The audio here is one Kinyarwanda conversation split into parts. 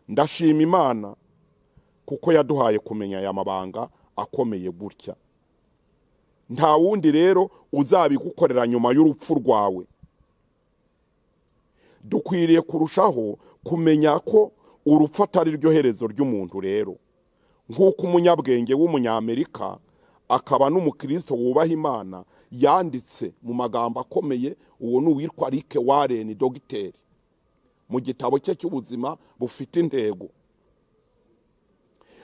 Ndashima Imana kuko yaduhaye kumenya aya mabanga akomeye gutya. Nta wundi rero uzabigukorera nyuma y'urupfu rwawe. Dukwiriye kurushaho kumenya ko urupfu atari ryo herezo ry'umuntu rero. Nk'uko umunyabwenge w'umunyamerika akaba n'umukristo wubaha Imana yanditse mu magambo akomeye, uwo ni uwitwa Rick Warren, dogiteri, mu gitabo cye cy'ubuzima bufite intego.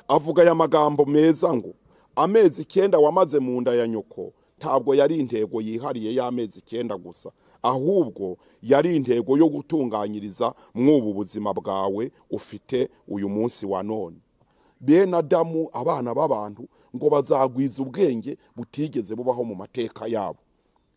Avuga aya magambo meza ngo: amezi 9 wamaze mu nda ya nyoko ntabwo yari intego yihariye y'amezi 9 gusa, ahubwo yari intego yo gutunganyiriza mw'ubu buzima bwawe ufite uyu munsi wa none. Bene Adamu, abana b'abantu, ngo bazagwiza ubwenge butigeze bubaho mu mateka yabo.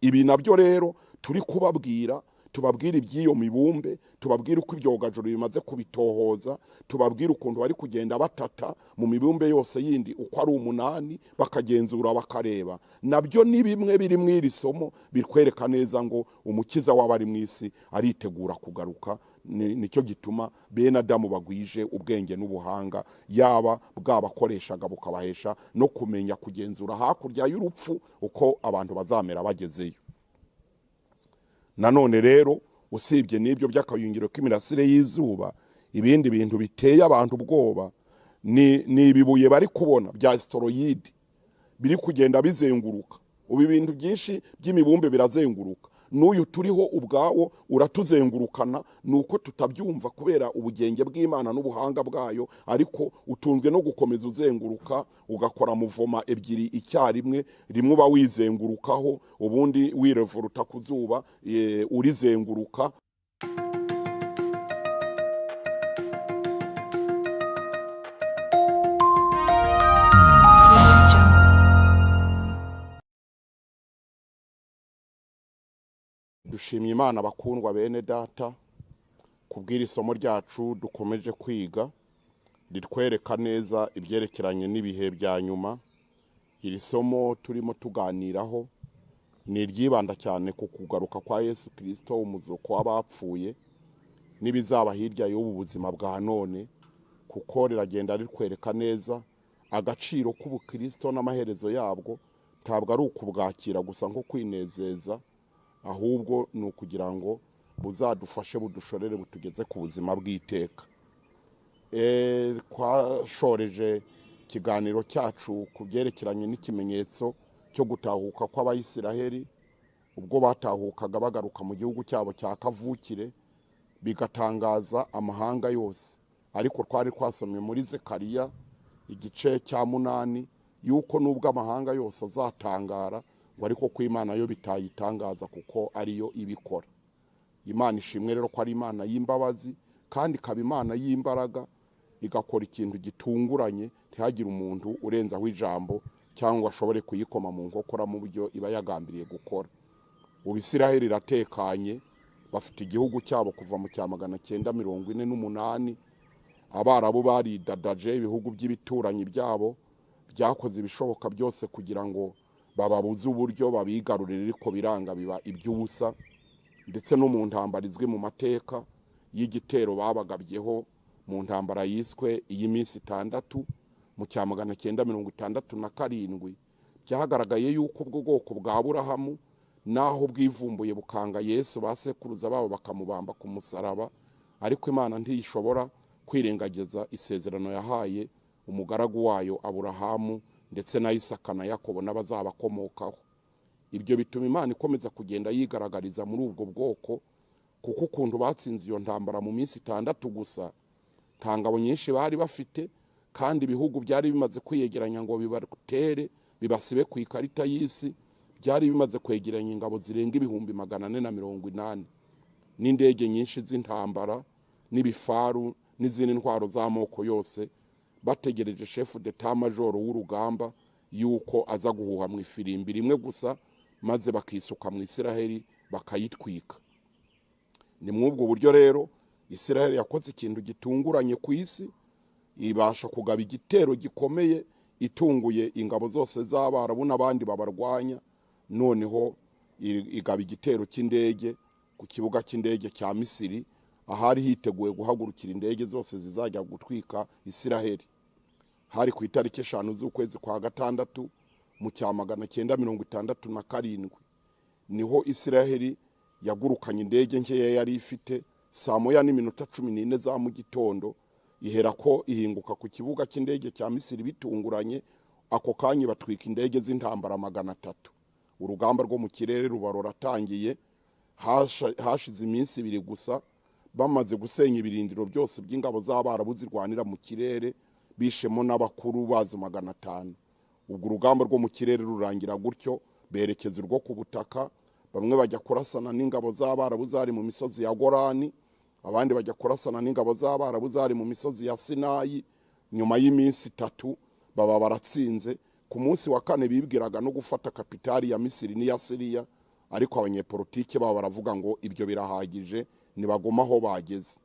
Ibi nabyo rero turi kubabwira, tubabwira iby'iyo mibumbe, tubabwira uko ibyogajuru bimaze kubitohoza, tubabwira ukuntu bari kugenda batata mu mibumbe yose yindi uko ari 8, bakagenzura bakareba. Nabyo ni bimwe biri mu iri somo bikwereka neza ngo umukiza w'abari mu isi aritegura kugaruka. Nicyo gituma bene Adamu bagwije ubwenge n'ubuhanga, yaba bwabakoreshaga bukabahesha no kumenya kugenzura hakurya y'urupfu uko abantu bazamera bagezeyo. Nanone rero usibye n'ibyo by'akayungiro k'imirasire y'izuba, ibindi bintu biteye abantu ubwoba ni ibibuye bari kubona bya asteroid biri kugenda bizenguruka. Ubu ibintu byinshi by'imibumbe birazenguruka, n'uyu turiho ubwawo uratuzengurukana, nuko tutabyumva kubera ubugenge bw'Imana n'ubuhanga bwayo, ariko utunzwe no gukomeza uzenguruka, ugakora muvoma ebyiri icyarimwe, rimwe uba wizengurukaho ubundi wirevuruta ku zuba, urizenguruka. Dushimye Imana bakundwa bene data kubwira isomo ryacu dukomeje kwiga ritwereka neza ibyerekeranye n'ibihe bya nyuma. Iri somo turimo tuganiraho ni iryibanda cyane ku kugaruka kwa Yesu Kristo, umuzuko w'abapfuye n'ibizaba hirya y'ubu buzima bwa none, kuko riragenda ritwereka neza agaciro k'ubukristo n'amaherezo yabwo. Ntabwo ari ukubwakira gusa nko kwinezeza, ahubwo ni ukugira ngo buzadufashe budushorere butugeze ku buzima bw'iteka. Twashoreje ikiganiro cyacu ku byerekeranye n'ikimenyetso cyo gutahuka kw'Abayisiraheli ubwo batahukaga bagaruka mu gihugu cyabo cya kavukire, bigatangaza amahanga yose. Ariko twari twasomye muri Zekariya igice cya 8 yuko nubwo amahanga yose azatangara, ngo ariko ko Imana yo bitayitangaza kuko ariyo ibikora. Imana ishimwe rero ko ari Imana y'imbabazi kandi ikaba Imana y'imbaraga, igakora ikintu gitunguranye ntihagire umuntu urenzaho ijambo cyangwa ashobore kuyikoma mu nkokora mu byo iba yagambiriye gukora. Ubu Isiraheli iratekanye, bafite igihugu cyabo kuva mu cya 948. Abarabu baridadaje, ibihugu by'ibituranyi byabo byakoze ibishoboka byose kugira ngo bababuze uburyo babigarurira, ariko biranga biba iby'ubusa. Ndetse no mu ntambara izwi mu mateka y'igitero babagabyeho mu ntambara yiswe iy'iminsi 6 mu cya 967, byagaragaye yuko ubwo bwoko bwa Aburahamu naho bwivumbuye bukanga Yesu, basekuruza babo bakamubamba ku musaraba, ariko Imana ntiyishobora kwirengagiza isezerano yahaye umugaragu wayo Aburahamu ndetse na Isaka na Yakobo n'abazabakomokaho. Ibyo bituma Imana ikomeza kugenda yigaragariza muri ubwo bwoko, kuko ukuntu batsinze iyo ntambara mu minsi 6 gusa, nta ngabo nyinshi bari bafite, kandi ibihugu byari bimaze kwiyegeranya ngo bibatere bibasibe ku ikarita y'isi, byari bimaze kwegeranya ingabo zirenga 480,000 n'indege nyinshi z'intambara n'ibifaru n'izindi ntwaro z'amoko yose, bategereje chef d'état major w'urugamba yuko aza guhuha mu ifirimbi rimwe gusa, maze bakisuka mu Isiraheli bakayitwika. Ni mw'ubwo buryo rero Isiraheli yakoze ikintu gitunguranye ku isi, ibasha kugaba igitero gikomeye itunguye ingabo zose z'Abarabu n'abandi babarwanya. Noneho igaba igitero cy'indege ku kibuga cy'indege cya Misiri, ahari hiteguye guhagurukira indege zose zizajya gutwika Isiraheli. Hari ku itariki 5 z'ukwezi kwa gatandatu mu cya 967, niho Isiraheli yagurukanye indege nkeya yari ifite saa 1:14 za mu gitondo, ihera ko ihinguka ku kibuga cy'indege cya Misiri bitunguranye. Ako kanya batwika indege z'intambara 300. Urugamba rwo mu kirere ruba ruratangiye. Hashize iminsi 2 gusa bamaze gusenya ibirindiro byose by'ingabo z'Abarabu zirwanira mu kirere, bishemo n'abakuru bazo 500. Ubwo urugamba rwo mu kirere rurangira gutyo, berekeza urwo ku butaka. Bamwe bajya kurasana n'ingabo z'Abarabu zari mu misozi ya Gorani, abandi bajya kurasana n'ingabo z'Abarabu zari mu misozi ya Sinayi. Nyuma y'iminsi 3 baba baratsinze. Ku munsi wa 4 bibwiraga no gufata kapitali ya Misiri n'iya Siriya, ariko abanyepolitike baba baravuga ngo ibyo birahagije, nibagoma aho bageze.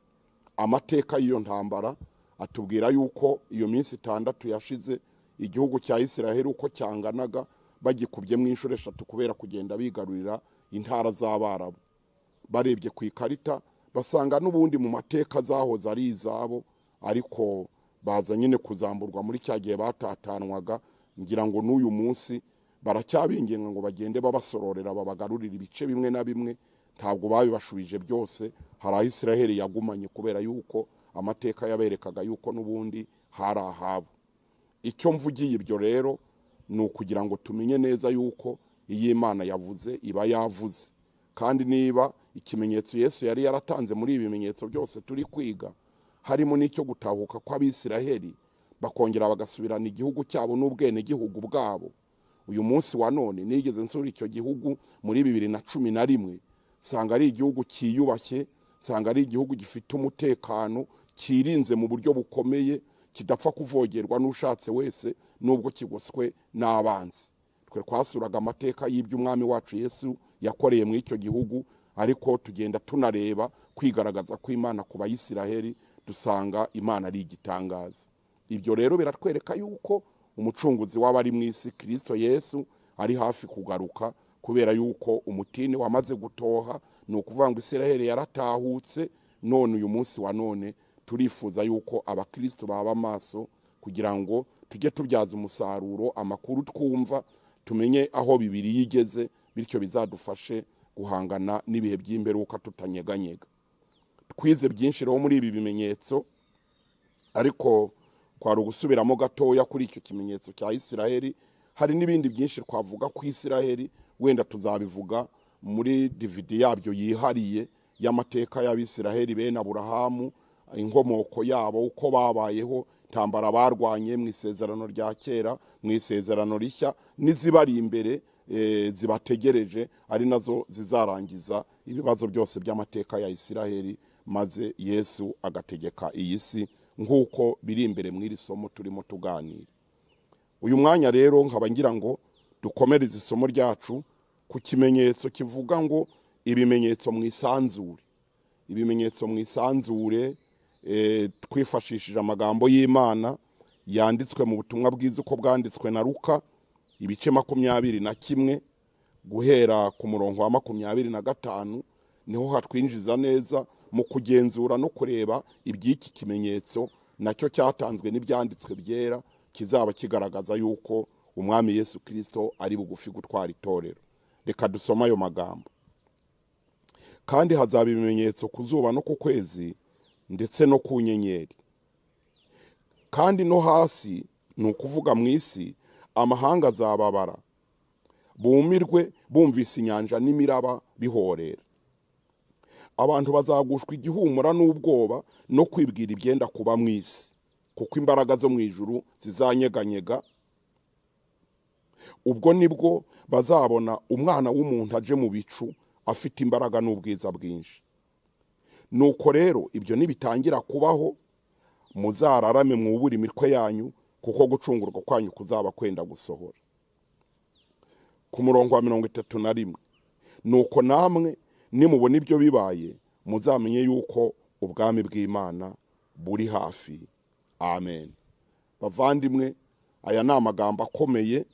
Amateka y'iyo ntambara atubwira yuko iyo minsi 6 yashize igihugu cya Isiraheli uko cyanganaga bagikubyemo inshuro 3 kubera kugenda bigarurira intara z'Abarabu. Barebye ku ikarita basanga n'ubundi mu mateka zahoze ari izabo, ariko baza nyine kuzamburwa muri cya gihe batatanwaga. Ngira ngo n'uyu munsi baracyabinginga ngo bagende babasororera babagarurira ibice bimwe na bimwe, ntabwo babibashubije byose. Hari aho Isiraheli yagumanye kubera yuko amateka yaberekaga yuko n'ubundi hari ahabo. Icyo mvugiye ibyo rero ni ukugira ngo tumenye neza yuko iyi Imana yavuze iba yavuze, kandi niba ikimenyetso Yesu yari yaratanze muri ibi bimenyetso byose turi kwiga harimo n'icyo gutahuka kw'Abisiraheli bakongera bagasubirana igihugu cyabo n'ubwenegihugu bwabo. Uyu munsi wa none nigeze nsura icyo gihugu muri 2011, sanga ari igihugu cyiyubashye, sanga ari igihugu gifite umutekano, cyirinze mu buryo bukomeye, kidapfa kuvogerwa n'ushatse wese nubwo kigoswe n'abanzi. Twe twasuraga amateka y'iby'umwami wacu Yesu yakoreye muri icyo gihugu, ariko tugenda tunareba kwigaragaza kw'Imana ku Bayisiraheli, dusanga Imana ari igitangaza. Ibyo rero biratwereka yuko umucunguzi w'abari mu isi Kristo Yesu ari hafi kugaruka, kubera yuko umutini wamaze gutoha. Ni ukuvuga ngo Isiraheli yaratahutse. None uyu munsi wa none turifuza yuko abakristo baba maso kugira ngo tujye tubyaza umusaruro amakuru twumva, tumenye aho Bibiliya igeze, bityo bizadufashe guhangana n'ibihe by'imperuka tutanyeganyega. Twize byinshi rero muri ibi bimenyetso, ariko kwari ugusubiramo gatoya kuri icyo kimenyetso cya Isiraheli. Hari n'ibindi byinshi twavuga ku Isiraheli, wenda tuzabivuga muri DVD yabyo yihariye y'amateka y'Abisiraheli bene Aburahamu, inkomoko yabo, uko babayeho, intambara barwanye mu isezerano rya kera, mu isezerano rishya, n'izibari imbere zibategereje, ari nazo zizarangiza ibibazo byose by'amateka ya Isiraheli, maze Yesu agategeka iyi si nk'uko biri imbere mu iri somo turimo tuganira. Uyu mwanya rero nkaba ngira ngo dukomereze isomo ryacu ku kimenyetso kivuga ngo ibimenyetso mu isanzure. Ibimenyetso mu isanzure, twifashishije amagambo y'Imana yanditswe mu butumwa bwiza uko bwanditswe na Luka ibice 21 guhera ku murongo wa 25, niho hatwinjiza neza mu kugenzura no kureba iby'iki kimenyetso nacyo cyatanzwe n'ibyanditswe byera, kizaba kigaragaza yuko umwami Yesu Kristo ari bugufi gutwara itorero. Reka dusome ayo magambo. Kandi hazaba ibimenyetso ku zuba no ku kwezi ndetse no ku nyenyeri, kandi no hasi, ni ukuvuga mu isi, amahanga azababara bumirwe bumvise inyanja n'imiraba bihorera. Abantu bazagushwa igihumura n'ubwoba no kwibwira ibyenda kuba mu isi, kuko imbaraga zo mu ijuru zizanyeganyega. Ubwo nibwo bazabona umwana w'umuntu aje mu bicu afite imbaraga n'ubwiza bwinshi. Nuko rero ibyo nibitangira kubaho, muzararame mwubure imitwe yanyu, kuko gucungurwa kwanyu kuzaba kwenda gusohora. Ku murongo wa 31, nuko namwe nimubona ibyo bibaye, muzamenye yuko ubwami bw'Imana buri hafi. Amen. Bavandimwe, aya ni amagambo akomeye,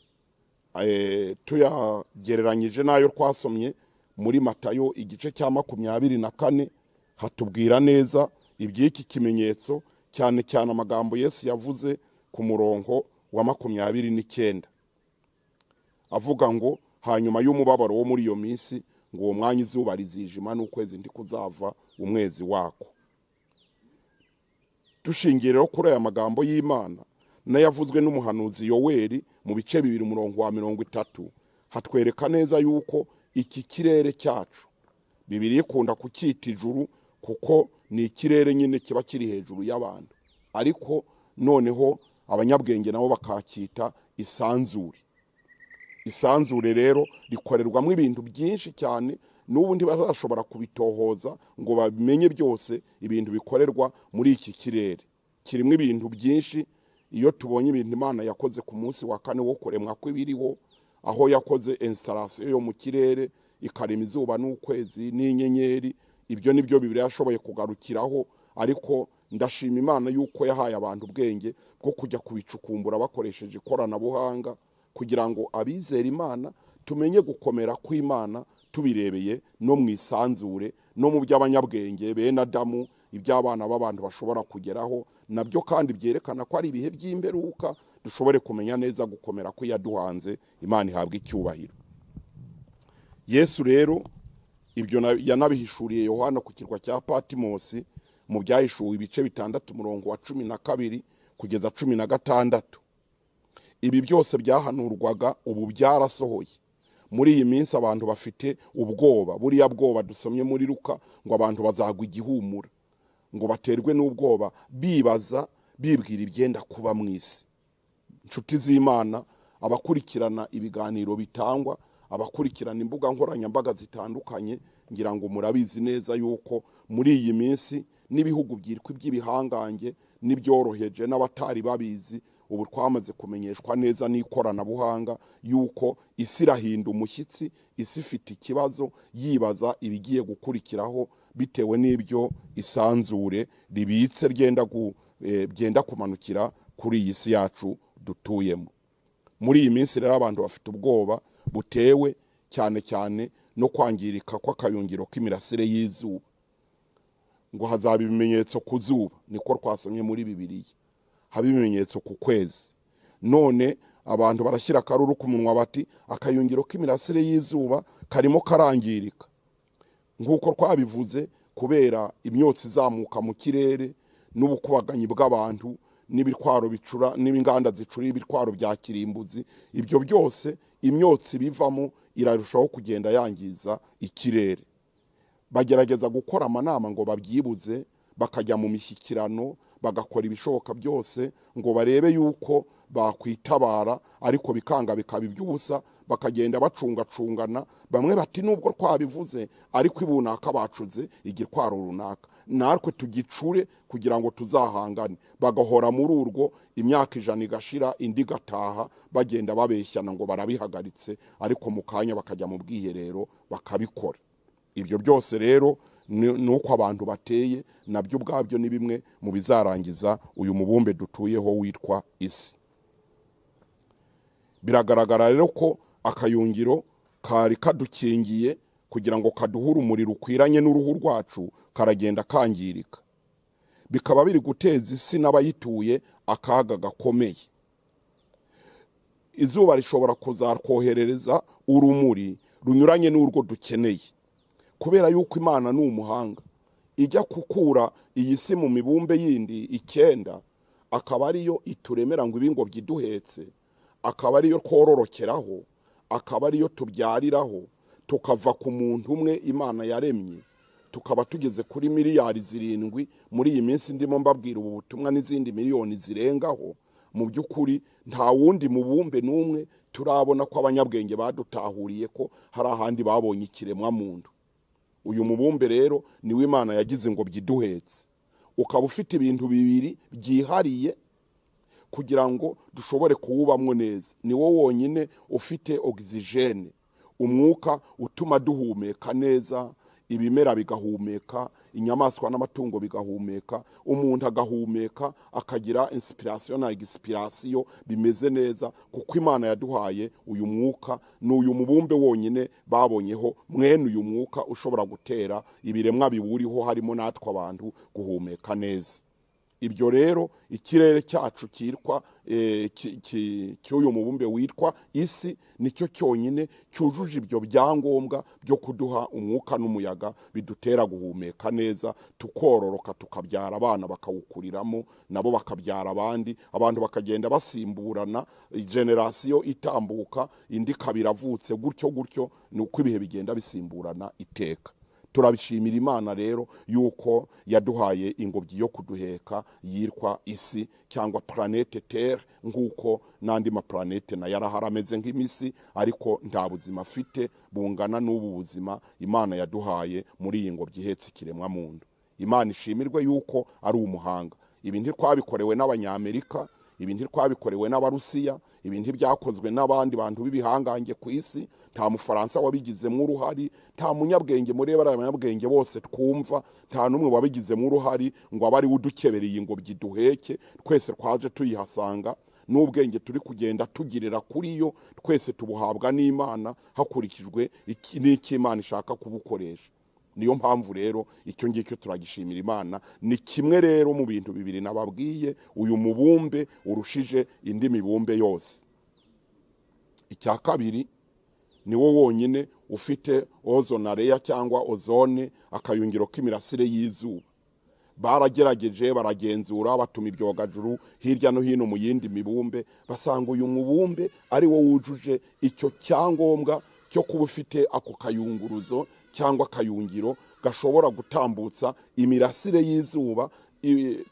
tuyagereranyije n'ayo twasomye muri Matayo igice cya 24. Hatubwira neza iby'iki kimenyetso, cyane cyane amagambo Yesu yavuze ku murongo wa 29, avuga ngo hanyuma y'umubabaro wo muri iyo minsi, ngo uwo mwanya izuba rizijima n'ukwezi ndikuzava umwezi wako. Dushingiye rero kuri aya magambo y'Imana n'ayavuzwe n'umuhanuzi Yoweri mu bice 2 umurongo wa 30, hatwereka neza yuko iki kirere cyacu, Bibiliya ikunda kucyita ijuru kuko ni ikirere nyine kiba kiri hejuru y'abantu, ariko noneho abanyabwenge nabo bakacyita isanzure. Isanzure rero rikorerwamo ibintu byinshi cyane, n'ubu ntibazashobora kubitohoza ngo babimenye byose. Ibintu bikorerwa muri iki kirere kirimo ibintu byinshi. Iyo tubonye ibintu Imana yakoze ku munsi wa 4 wo kuremwa kw'ibiriho, aho yakoze installation yo mu kirere ikarema izuba n'ukwezi n'inyenyeri, ibyo nibyo Bibiliya yashoboye kugarukiraho. Ariko ndashima Imana yuko yahaye abantu ubwenge bwo kujya kubicukumbura bakoresheje ikoranabuhanga, kugira ngo abizera Imana tumenye gukomera kw'Imana tubirebeye no mu isanzure no mu by'abanyabwenge bene Adamu, iby'abana b'abantu bashobora kugeraho nabyo, kandi byerekana ko ari ibihe by'imperuka, dushobore kumenya neza gukomera kw'iyaduhanze. Imana ihabwa icyubahiro. Yesu rero ibyo yanabihishuriye Yohana ku kirwa cya Patimosi mu byahishuwe ibice 6 umurongo wa 12 kugeza 16. Ibi byose byahanurwaga ubu byarasohoye. Muri iyi minsi abantu bafite ubwoba, buriya bwoba dusomye muri Luka ngo abantu bazagwa igihumura, ngo baterwe n'ubwoba bibaza bibwira ibyenda kuba mu isi. Inshuti z'Imana, abakurikirana ibiganiro bitangwa, abakurikirana imbuga nkoranyambaga zitandukanye, ngira ngo murabizi neza yuko muri iyi minsi n'ibihugu byitwa iby'ibihangange n'ibyoroheje n'abatari babizi, ubu twamaze kumenyeshwa neza n'ikoranabuhanga yuko isi irahinda umushyitsi, isi ifite ikibazo, yibaza ibigiye gukurikiraho bitewe n'ibyo isanzure ribitse byenda kumanukira kuri iyi si yacu dutuyemo. Muri iyi minsi rero abantu bafite ubwoba butewe cyane cyane no kwangirika kw'akayungiro k'imirasire y'izuba, ngo hazaba ibimenyetso ku zuba, niko twasomye muri Bibiliya, haba ibimenyetso ku kwezi. None abantu barashyira akaruru ku munwa bati akayungiro k'imirasire y'izuba karimo karangirika, nk'uko twabivuze, kubera imyotsi izamuka mu kirere n'ubukubaganyi bw'abantu n'ibitwaro bicura n'inganda zicura ibitwaro bya kirimbuzi. Ibyo byose imyotsi bivamo irarushaho kugenda yangiza ikirere. Bagerageza gukora amanama ngo babyibuze, bakajya mu mishyikirano, bagakora ibishoboka byose ngo barebe yuko bakwitabara, ariko bikanga bikaba iby'ubusa. Bakagenda bacungacungana, bamwe bati nubwo twabivuze ariko ibunaka bacuze igitwaro runaka, natwe tugicure kugira ngo tuzahangane. Bagahora muri urwo imyaka 100 igashira indi igataha, bagenda babeshyana ngo barabihagaritse, ariko mu kanya bakajya mu bwiherero bakabikora. Ibyo byose rero nuko abantu bateye, nabyo ubwabyo ni bimwe mu bizarangiza uyu mubumbe dutuyeho witwa isi. Biragaragara rero ko akayungiro kari kadukingiye kugira ngo kaduhe urumuri rukwiranye n'uruhu rwacu karagenda kangirika, bikaba biri guteza isi n'abayituye akaga gakomeye. Izuba rishobora kuzatwoherereza urumuri runyuranye n'urwo dukeneye, kubera yuko Imana ni umuhanga, ijya gukura iyi si mu mibumbe yindi 9, akaba ariyo ituremera ngo ibingobyi iduhetse, akaba ariyo twororokeraho, akaba ariyo tubyariraho, tukava ku muntu umwe Imana yaremye tukaba tugeze kuri miliyari 7 muri iyi minsi ndimo mbabwira ubu butumwa, n'izindi miliyoni zirengaho. Mu by'ukuri nta wundi mubumbe n'umwe turabona ko abanyabwenge badutahuriye ko hari ahandi babonye ikiremwa muntu. Uyu mubumbe rero niwe Imana yagize ngo byiduhetse, ukaba ufite ibintu bibiri byihariye kugira ngo dushobore kuwubamwo neza. Ni wo wonyine ufite oxygene, umwuka utuma duhumeka neza, Ibimera bigahumeka, inyamaswa n'amatungo bigahumeka, umuntu agahumeka, akagira inspiration na expiration bimeze neza, kuko Imana yaduhaye uyu mwuka. Ni uyu mubumbe wonyine babonyeho mwene uyu mwuka ushobora gutera ibiremwa biwuriho, harimo natwe abantu, guhumeka neza. Ibyo rero ikirere cyacu cyitwa cy'uyu mubumbe witwa isi nicyo cyonyine cyujuje ibyo byangombwa byo kuduha umwuka n'umuyaga bidutera guhumeka neza, tukororoka, tukabyara abana bakawukuriramo, nabo bakabyara abandi, abantu bakagenda basimburana, generasiyo itambuka indi ikaba iravutse, gutyo gutyo, ni uko ibihe bigenda bisimburana iteka. Turabishimira Imana rero yuko yaduhaye ingobyi yo kuduheka yitwa isi cyangwa planète Terre, nk'uko n'andi maplanète nayo arahari ameze nk'imisi, ariko nta buzima afite bungana n'ubu buzima Imana yaduhaye muri iyi ngobyi ihetse ikiremwa muntu. Imana ishimirwe yuko ari umuhanga. Ibi ntitwabikorewe n'Abanyamerika, ibi ntitwabikorewe n'Abarusiya, ibi ntibyakozwe n'abandi bantu b'ibihangange ku isi. Nta Mufaransa wabigizemo uruhari, nta munyabwenge muri bariya banyabwenge bose twumva, nta n'umwe wabigizemo uruhari ngo abe ari we udukebereye ingobyi duheke. Twese twaje tuyihasanga, n'ubwenge turi kugenda tugirira kuri yo twese tubuhabwa n'Imana hakurikijwe n'icyo Imana ishaka kubukoresha. Niyo mpamvu rero icyo ngicyo turagishimira Imana. Ni kimwe rero mu bintu bibiri nababwiye uyu mubumbe urushije indi mibumbe yose. Icya kabiri, ni wo wonyine ufite ozone layer cyangwa ozone, akayungiro k'imirasire y'izuba. Baragerageje, baragenzura, batuma ibyogajuru hirya no hino mu yindi mibumbe, basanga uyu mubumbe ari wo wujuje icyo cyangombwa cyo kuba ufite ako kayunguruzo cyangwa akayungiro gashobora gutambutsa imirasire y'izuba,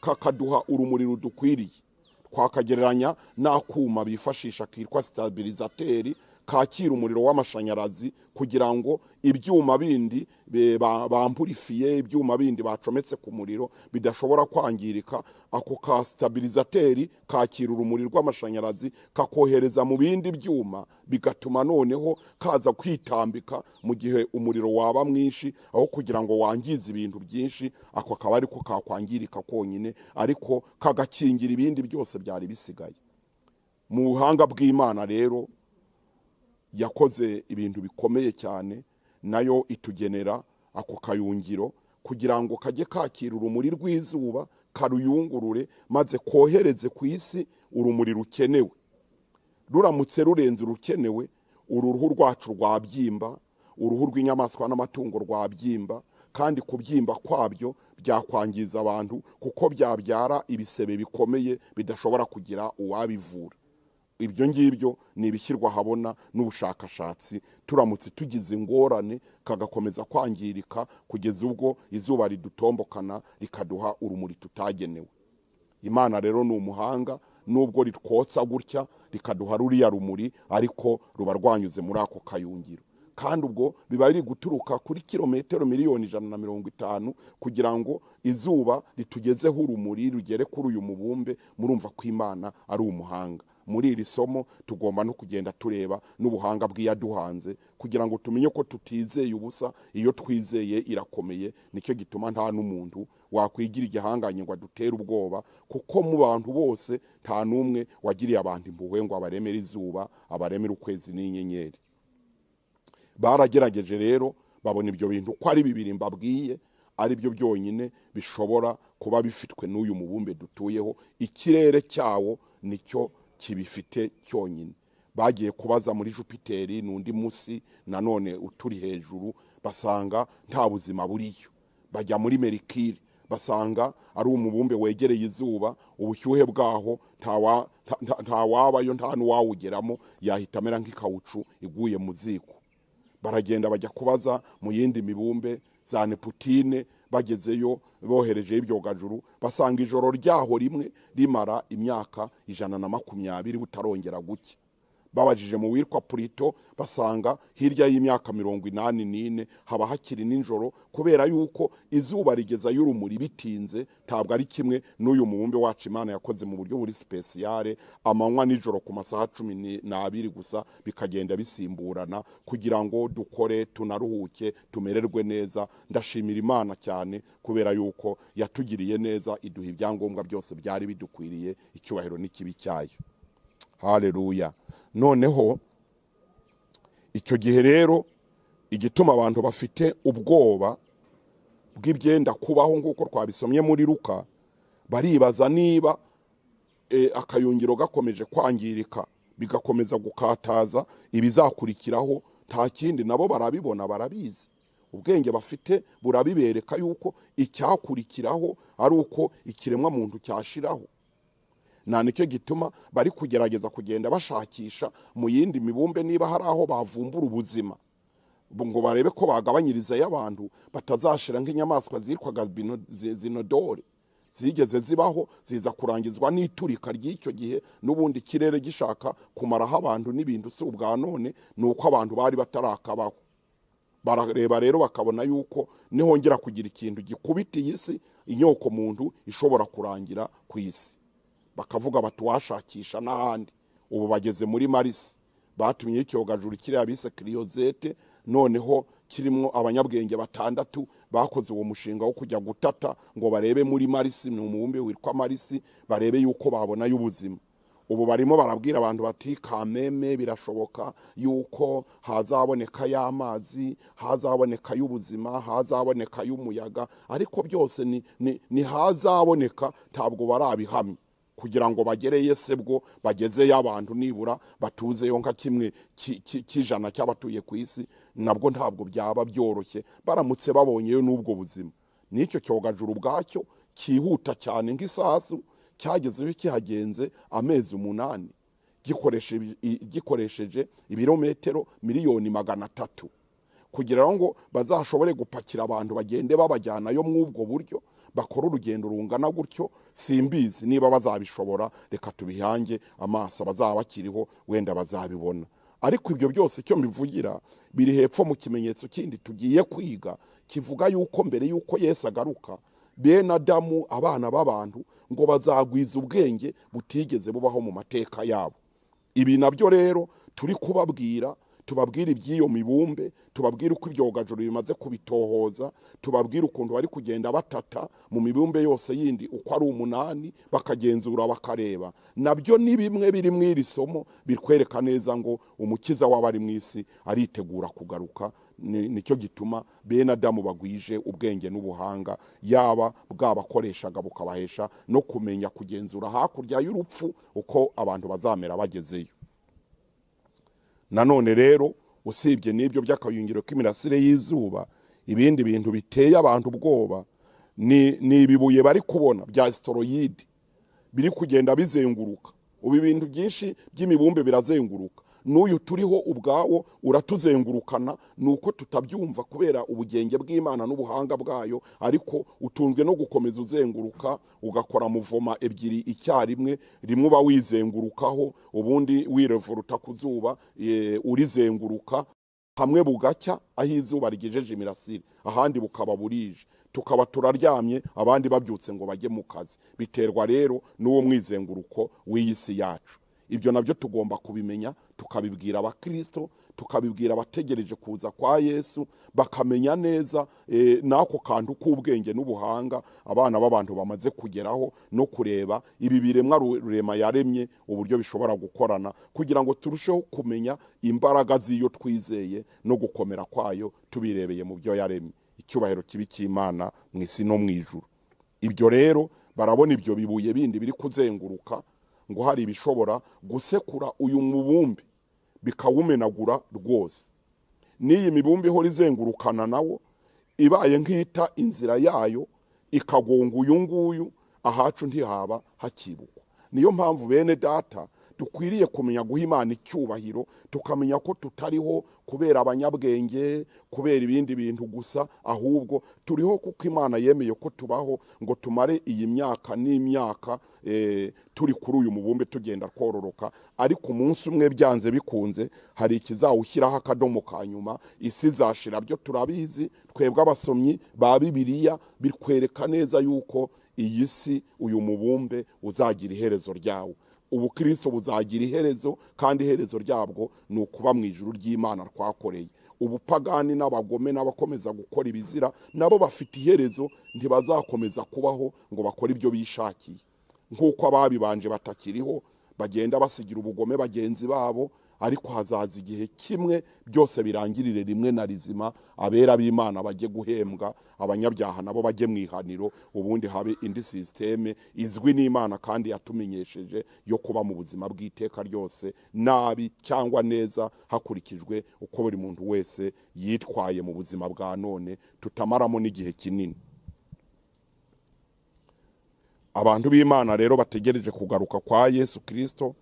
kakaduha urumuri rudukwiriye. Twakagereranya n'akuma bifashisha kitwa stabilisateur, kakira umuriro w'amashanyarazi kugira ngo ibyuma bindi bampurifiye, ibyuma bindi bacometse ku muriro bidashobora kwangirika. Ako ka stabilisateur kakira urumuri rw'amashanyarazi, kakohereza mu bindi byuma, bigatuma noneho kaza kwitambika mu gihe umuriro waba mwinshi. Aho kugira ngo wangize ibintu byinshi, ako akaba ariko kakwangirika konyine, ariko kagakingira ibindi byose byari bisigaye. Mu buhanga bw'Imana rero yakoze ibintu bikomeye cyane, nayo itugenera ako kayungiro kugira ngo kajye kakira urumuri rw'izuba, karuyungurure, maze kohereze ku isi urumuri rukenewe. Ruramutse rurenze urukenewe, uru ruhu rwacu rwabyimba, uruhu rw'inyamaswa n'amatungo rwabyimba, kandi kubyimba kwabyo byakwangiza abantu, kuko byabyara ibisebe bikomeye bidashobora kugira uwabivura. Ibyo ngibyo ni ibishyirwa ahabona n'ubushakashatsi. Turamutse tugize ingorane kagakomeza kwangirika kugeza ubwo izuba ridutombokana rikaduha urumuri tutagenewe. Imana rero ni umuhanga, nubwo ritwotsa gutya rikaduha ruriya rumuri, ariko ruba rwanyuze muri ako kayungiro, kandi ubwo biba biri guturuka kuri kilometero 150,000,000 kugira ngo izuba ritugezeho urumuri rugere kuri uyu mubumbe. Murumva ko Imana ari umuhanga. Muri iri somo tugomba no kugenda tureba n'ubuhanga bw'iyaduhanze, kugira ngo tumenye ko tutizeye ubusa. Iyo twizeye irakomeye. Nicyo gituma nta n'umuntu wakwigira igihanganye ngo adutere ubwoba, kuko mu bantu bose nta n'umwe wagiriye abantu impuhwe ngo abaremere izuba, abaremere ukwezi n'inyenyeri. Baragerageje rero, babona ibyo bintu ko ari bibiri mbabwiye ari byo byonyine bishobora kuba bifitwe n'uyu mubumbe dutuyeho. Ikirere cyawo nicyo kibifite cyonyine. Bagiye kubaza muri Jupiteri, n'undi munsi nanone uturi hejuru, basanga nta buzima buriyo. Bajya muri Merikiri, basanga ari umubumbe wegereye izuba, ubushyuhe bwaho nta wabayo, nta n'uwawugeramo, yahita amera nk'ikawucu iguye mu ziko. Baragenda bajya kubaza mu yindi mibumbe za Neputine. Bagezeyo, boherejeyo ibyogajuru, basanga ijoro ryaho rimwe rimara imyaka 120 butarongera gucya. Babajije mu witwa Purito, basanga hirya y'imyaka 84 haba hakiri nijoro, kubera yuko izuba rigezayo urumuri bitinze. Ntabwo ari kimwe n'uyu mubumbe wacu Imana yakoze mu buryo buri spéciale, amanywa nijoro ku masaha 12 gusa, bikagenda bisimburana kugira ngo dukore, tunaruhuke, tumererwe neza. Ndashimira Imana cyane kubera yuko yatugiriye neza, iduha ibyangombwa byose byari bidukwiriye. Icyubahiro n'ikibi cyayo. Haleluya. Noneho icyo gihe rero, igituma abantu bafite ubwoba bw'ibyenda kubaho, nk'uko twabisomye muri Luka, baribaza niba akayungiro gakomeje kwangirika, bigakomeza gukataza, ibizakurikiraho nta kindi. Nabo barabibona, barabizi, ubwenge bafite burabibereka yuko icyakurikiraho ari uko ikiremwa muntu cyashiraho. Nta nicyo gituma bari kugerageza kugenda bashakisha mu yindi mibumbe niba hari aho bavumbura ubuzima, ngo barebe ko bagabanyirizayo abantu batazashira nk'inyamaswa zitwaga zinodore zigeze zibaho, ziza kurangizwa n'iturika ry'icyo gihe. N'ubundi ikirere gishaka kumaraho abantu n'ibintu si ubwa none, ni uko abantu bari batarakabaho. Barareba rero bakabona yuko nihongera kugira ikintu gikubita iyi si, inyoko muntu ishobora kurangira ku isi. Bakavuga bati washakisha n'ahandi. Ubu bageze muri Marisi, batumye icyogajuru kiriya bise Curiosity, noneho kirimo abanyabwenge batandatu bakoze uwo mushinga wo kujya gutata ngo barebe muri Marisi, ni umubumbe witwa Marisi, barebe yuko babonayo ubuzima. Ubu barimo barabwira abantu bati kameme birashoboka yuko hazaboneka y'amazi, hazaboneka y'ubuzima, hazaboneka y'umuyaga, ariko byose ni hazaboneka, ntabwo barabihamya kugira ngo bagereye se bwo bagezeyo abantu nibura batuzeyo nka kimwe cy'ijana cy'abatuye ku isi, nabwo ntabwo byaba byoroshye baramutse babonyeyo n'ubwo buzima. N'icyo cyogajuru ubwacyo cyihuta cyane nk'isasu cyagezeyo kihagenze amezi 8, gikoresheje ibirometero 300,000,000, kugira ngo bazashobore gupakira abantu bagende babajyanayo mw'ubwo buryo, bakora urugendo rungana gutyo. Simbizi niba bazabishobora, reka tubihange amaso abazaba bakiriho, wenda bazabibona. Ariko ibyo byose icyo mbivugira biri hepfo mu kimenyetso kindi tugiye kwiga, kivuga yuko mbere yuko Yesu agaruka, bene Adamu, abana b'abantu, ngo bazagwiza ubwenge butigeze bubaho mu mateka yabo. Ibi nabyo rero turi kubabwira, tubabwira iby'iyo mibumbe, tubabwira uko ibyogajuru bimaze kubitohoza, tubabwira ukuntu bari kugenda batata mu mibumbe yose yindi uko ari 8, bakagenzura bakareba. Nabyo ni bimwe biri mu iri somo bikwereka neza ngo umukiza w'abari mu isi aritegura kugaruka. Nicyo gituma bene Adamu bagwije ubwenge n'ubuhanga, yaba bwabakoreshaga bukabahesha no kumenya kugenzura hakurya y'urupfu uko abantu bazamera bagezeyo. Nanone rero usibye n'ibyo by'akayungiro k'imirasire y'izuba, ibindi bintu biteye abantu ubwoba ni ibibuye bari kubona bya asteroid biri kugenda bizenguruka. Ubu ibintu byinshi by'imibumbe birazenguruka, n'uyu turiho ubwawo uratuzengurukana, nuko tutabyumva kubera ubugenge bw'Imana n'ubuhanga bwayo, ariko utunzwe no gukomeza uzenguruka, ugakora muvoma ebyiri icyarimwe, rimwe uba wizengurukaho, ubundi wirevuruta ku zuba, urizenguruka, hamwe bugacya aho izuba rigejeje imirasire, ahandi bukaba burije, tukaba turaryamye, abandi babyutse ngo bajye mu kazi. Biterwa rero n'uwo mwizenguruko w'iyi si yacu. Ibyo nabyo tugomba kubimenya, tukabibwira abakristo, tukabibwira abategereje kuza kwa Yesu, bakamenya neza n'ako kantu k'ubwenge n'ubuhanga abana b'abantu bamaze kugeraho, no kureba ibi biremwa Rurema yaremye uburyo bishobora gukorana, kugira ngo turusheho kumenya imbaraga z'iyo twizeye no gukomera kwayo tubirebeye mu byo yaremye. Icyubahiro kibi cy'Imana mu isi no mu ijuru. Ibyo rero barabona ibyo bibuye bindi biri kuzenguruka, ngo hari ibishobora gusekura uyu mubumbe bikawumenagura rwose. N'iyi mibumbe ihora izengurukana nawo ibaye nk'ita inzira yayo ikagonga uyu nguyu, ahacu ntihaba hakibukwa. Niyo mpamvu bene data Dukwiriye kumenya guha Imana icyubahiro, tukamenya ko tutariho kubera abanyabwenge, kubera ibindi bintu gusa, ahubwo turiho kuko Imana yemeye ko tubaho ngo tumare iyi myaka n'imyaka turi kuri uyu mubumbe tugenda twororoka. Ariko umunsi umwe byanze bikunze hari ikizawushyiraho akadomo ka nyuma, isi izashira. Byo turabizi twebwe abasomyi ba Bibiliya, bikwereka neza yuko iyi si, uyu mubumbe uzagira iherezo ryawo. Ubukristo buzagira iherezo, kandi iherezo ryabwo ni ukuba mu ijuru ry'Imana twakoreye. Ubupagani n'abagome n'abakomeza gukora ibizira nabo bafite iherezo, ntibazakomeza kubaho ngo bakore ibyo bishakiye. Nk'uko ababibanje batakiriho bagenda basigira ubugome bagenzi babo, ariko hazaza igihe kimwe byose birangirire rimwe na rizima, abera b'Imana bajye guhembwa, abanyabyaha nabo bajye mu ihaniro, ubundi habe indi systeme izwi n'Imana kandi yatumenyesheje yo kuba mu buzima bw'iteka ryose, nabi cyangwa neza, hakurikijwe uko buri muntu wese yitwaye mu buzima bwa none, tutamaramo n'igihe kinini. Abantu b'Imana rero bategereje kugaruka kwa Yesu Kristo,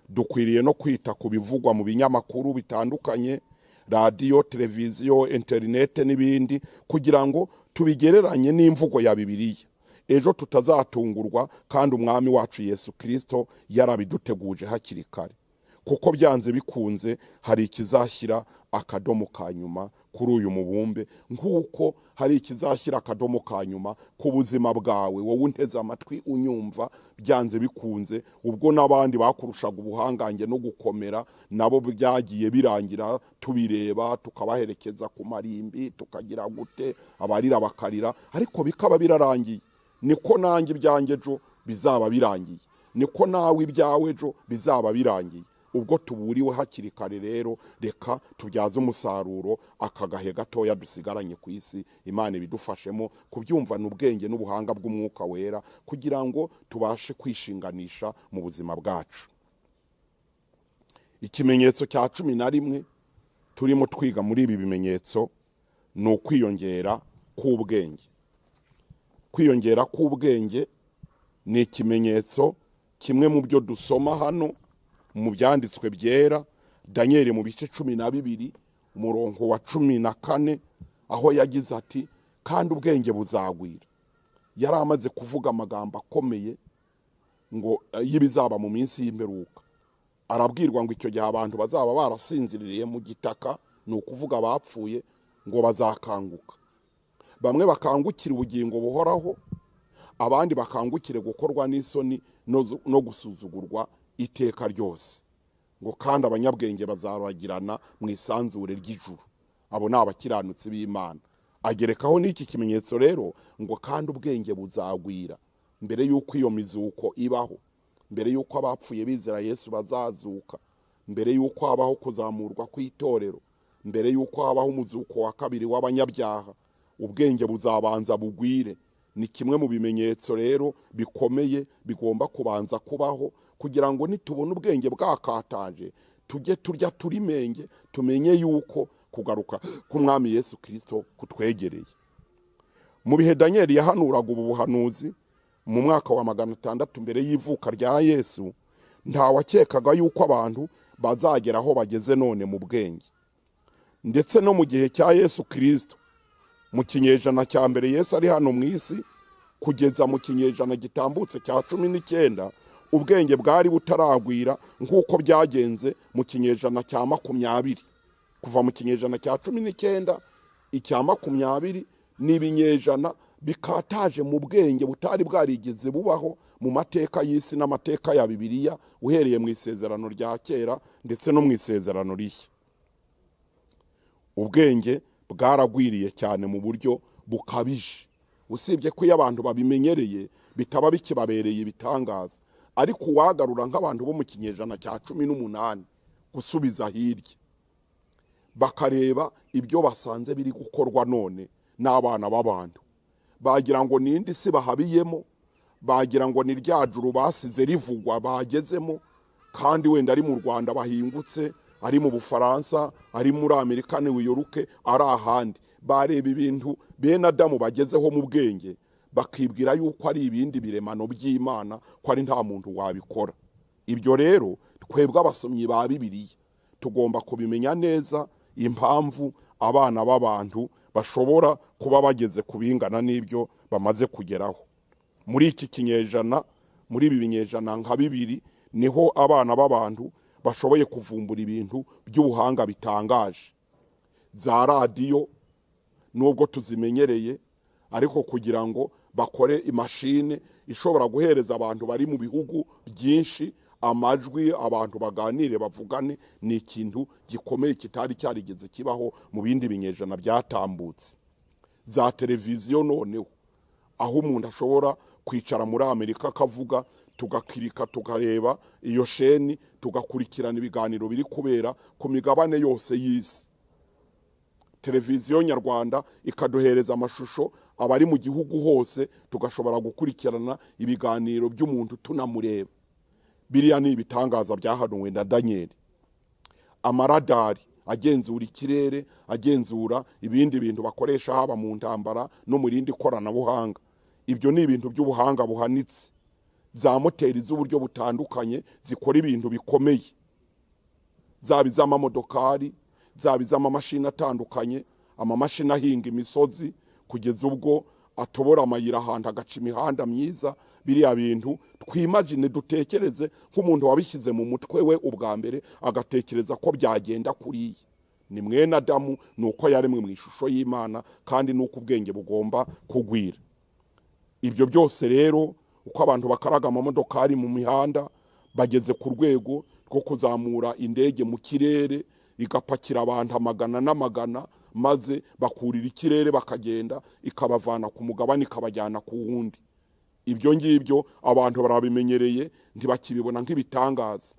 dukwiriye no kwita ku bivugwa mu binyamakuru bitandukanye, radiyo, televiziyo, interinete n'ibindi, kugira ngo tubigereranye n'imvugo ya Bibiliya, ejo tutazatungurwa kandi Umwami wacu Yesu Kristo yarabiduteguje hakiri kare. Kuko byanze bikunze hari ikizashyira akadomo ka nyuma kuri uyu mubumbe, nk'uko hari ikizashyira akadomo ka nyuma ku buzima bwawe wowe unteze amatwi unyumva. Byanze bikunze ubwo n'abandi bakurushaga ubuhangange no gukomera nabo byagiye birangira tubireba, tukabaherekeza ku marimbi, tukagira gute, abarira bakarira, ariko bikaba birarangiye. Niko nanjye ibyanjye ejo bizaba birangiye, niko nawe ibyawe ejo bizaba birangiye. Ubwo tuburiwe hakiri kare rero, reka tubyaze umusaruro aka gahe gatoya dusigaranye ku isi. Imana ibidufashemo kubyumvana ubwenge n'ubuhanga bw'Umwuka Wera, kugira ngo tubashe kwishinganisha mu buzima bwacu. Ikimenyetso cya 11 turimo twiga muri ibi bimenyetso ni ukwiyongera k'ubwenge. Kwiyongera k'ubwenge ni ikimenyetso kimwe mu byo dusoma hano mu byanditswe byera, Daniel mu bice 12 umurongo wa 14, aho yagize ati kandi ubwenge buzagwira. Yari amaze kuvuga amagambo akomeye ngo y'ibizaba mu minsi y'imperuka. Arabwirwa ngo icyo gihe abantu bazaba barasinziriye mu gitaka, ni ukuvuga bapfuye, ngo bazakanguka. Bamwe bakangukira ubugingo buhoraho, abandi bakangukire gukorwa n'isoni no gusuzugurwa iteka ryose. Ngo kandi abanyabwenge bazaragirana mu isanzure ry'ijuru. Abo ni abakiranutsi b'Imana. Agerekaho n'iki kimenyetso rero ngo kandi ubwenge buzagwira. Mbere y'uko iyo mizuko ibaho, mbere y'uko abapfuye bizera Yesu bazazuka, mbere y'uko habaho kuzamurwa kw'itorero, mbere y'uko habaho umuzuko wa kabiri w'abanyabyaha, ubwenge buzabanza bugwire. Ni kimwe mu bimenyetso rero bikomeye bigomba kubanza kubaho, kugira ngo nitubona ubwenge bwakataje tujye turya turimenge, tumenye yuko kugaruka k'Umwami Yesu Kristo kutwegereye. Mu bihe Daniel yahanuraga ubu buhanuzi mu mwaka wa 600 mbere y'ivuka rya Yesu, ntawakekaga yuko abantu bazagera aho bageze none mu bwenge. Ndetse no mu gihe cya Yesu Kristo, mu kinyejana cya mbere Yesu ari hano mu isi, kugeza mu kinyejana gitambutse cya 19, ubwenge bwari butaragwira nk'uko byagenze mu kinyejana cya 20. Kuva mu kinyejana cya 19 icya 20 ni ibinyejana bikataje mu bwenge butari bwarigeze bubaho mu mateka y'isi n'amateka ya Bibiliya, uhereye mu isezerano rya kera ndetse no mu isezerano rishya. Ubwenge bwaragwiriye cyane mu buryo bukabije, usibye ko iyo abantu babimenyereye bitaba bikibabereye ibitangaza. Ariko uwagarura nk'abantu bo mu kinyejana cya 18 gusubiza hirya, bakareba ibyo basanze biri gukorwa none n'abana b'abantu, bagira ngo nindi si bahabiyemo, bagira ngo ni rya juru basize rivugwa bagezemo, kandi wenda ari mu Rwanda bahingutse, ari mu Bufaransa, ari muri Amerika, New York, ari ahandi. Bareba ibintu bene Adamu bagezeho mu bwenge, bakibwira yuko ari ibindi biremano by'Imana, ko ari nta muntu wabikora. Ibyo rero Twebwe abasomyi ba Bibiliya tugomba kubimenya neza impamvu abana b'abantu bashobora kuba bageze ku bingana n'ibyo bamaze kugeraho muri iki kinyejana. Muri ibi binyejana nka bibiri niho abana b'abantu bashoboye kuvumbura ibintu by'ubuhanga bitangaje. Za radiyo nubwo tuzimenyereye, ariko kugira ngo bakore imashini ishobora guhereza abantu bari mu bihugu byinshi amajwi, abantu baganire, bavugane, ni ikintu gikomeye kitari cyarigeze kibaho mu bindi binyejana byatambutse. Za televiziyo noneho, aho umuntu ashobora kwicara muri Amerika akavuga, tugakirika, tukareba iyo sheni, tugakurikirana ibiganiro biri kubera ku migabane yose y'isi. Televiziyo Nyarwanda ikaduhereza amashusho, abari mu gihugu hose tugashobora gukurikirana ibiganiro by'umuntu tunamureba. Biriya ni ibitangaza byahanuwe na Daniyeli. Amaradari agenzura ikirere, agenzura ibindi bintu bakoresha haba mu ntambara no mu rindi koranabuhanga, ibyo ni ibintu by'ubuhanga buhanitse. Za moteri z'uburyo butandukanye zikora ibintu bikomeye, zaba iz'amamodokari, zaba iz'amamashini atandukanye, amamashini ahinga imisozi kugeza ubwo atobora amayira ahantu agaca imihanda myiza. Biriya bintu twimagine, dutekereze nk'umuntu wabishyize mu mutwe we ubwa mbere agatekereza ko byagenda kuriya, ni mwene Adamu, ni uko yaremwe mu ishusho y'Imana kandi ni uko ubwenge bugomba kugwira. Ibyo byose rero, uko abantu bakaraga amamodokari mu mihanda, bageze ku rwego rwo kuzamura indege mu kirere igapakira abantu amagana n'amagana, maze bakurira ikirere bakagenda, ikabavana ku mugabane ikabajyana ku wundi. Ibyo ngibyo abantu barabimenyereye, ntibakibibona nk'ibitangaza.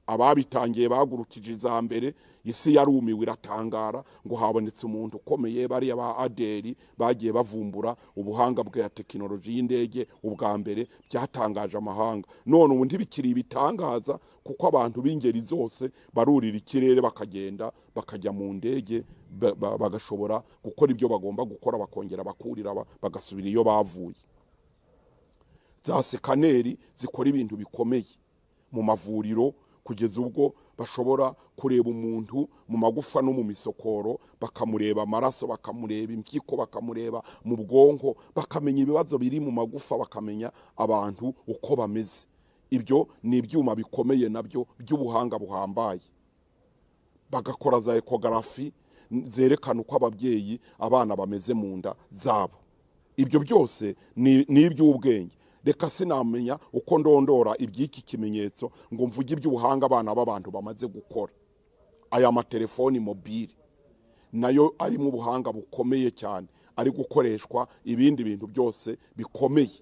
Ababitangiye bagurukije iza mbere, isi yarumiwe iratangara ngo habonetse umuntu ukomeye. Bariya ba Aderi bagiye bavumbura ubuhanga bwa tekinoloji y'indege ubwa mbere, byatangaje amahanga. None ubu ntibikiri ibitangaza kuko abantu b'ingeri zose barurira ikirere bakagenda, bakajya mu ndege, bagashobora gukora ibyo bagomba gukora, bakongera bakurira bagasubira iyo bavuye. Za scanner zikora ibintu bikomeye mu mavuriro, kugeza ubwo bashobora kureba umuntu mu magufa no mu misokoro, bakamureba amaraso, bakamureba impyiko, bakamureba mu bwonko, bakamenya ibibazo biri mu magufa, bakamenya abantu uko bameze. Ibyo ni ibyuma bikomeye nabyo by'ubuhanga buhambaye. Bagakora za échographie zerekana uko ababyeyi, abana bameze mu nda zabo. Ibyo byose ni iby'ubwenge. Reka sinamenya uko ndondora iby'iki kimenyetso ngo mvuge iby'ubuhanga abana b'abantu bamaze gukora. Aya matelefoni mobile nayo arimo ubuhanga bukomeye cyane, ari gukoreshwa ibindi bintu byose bikomeye,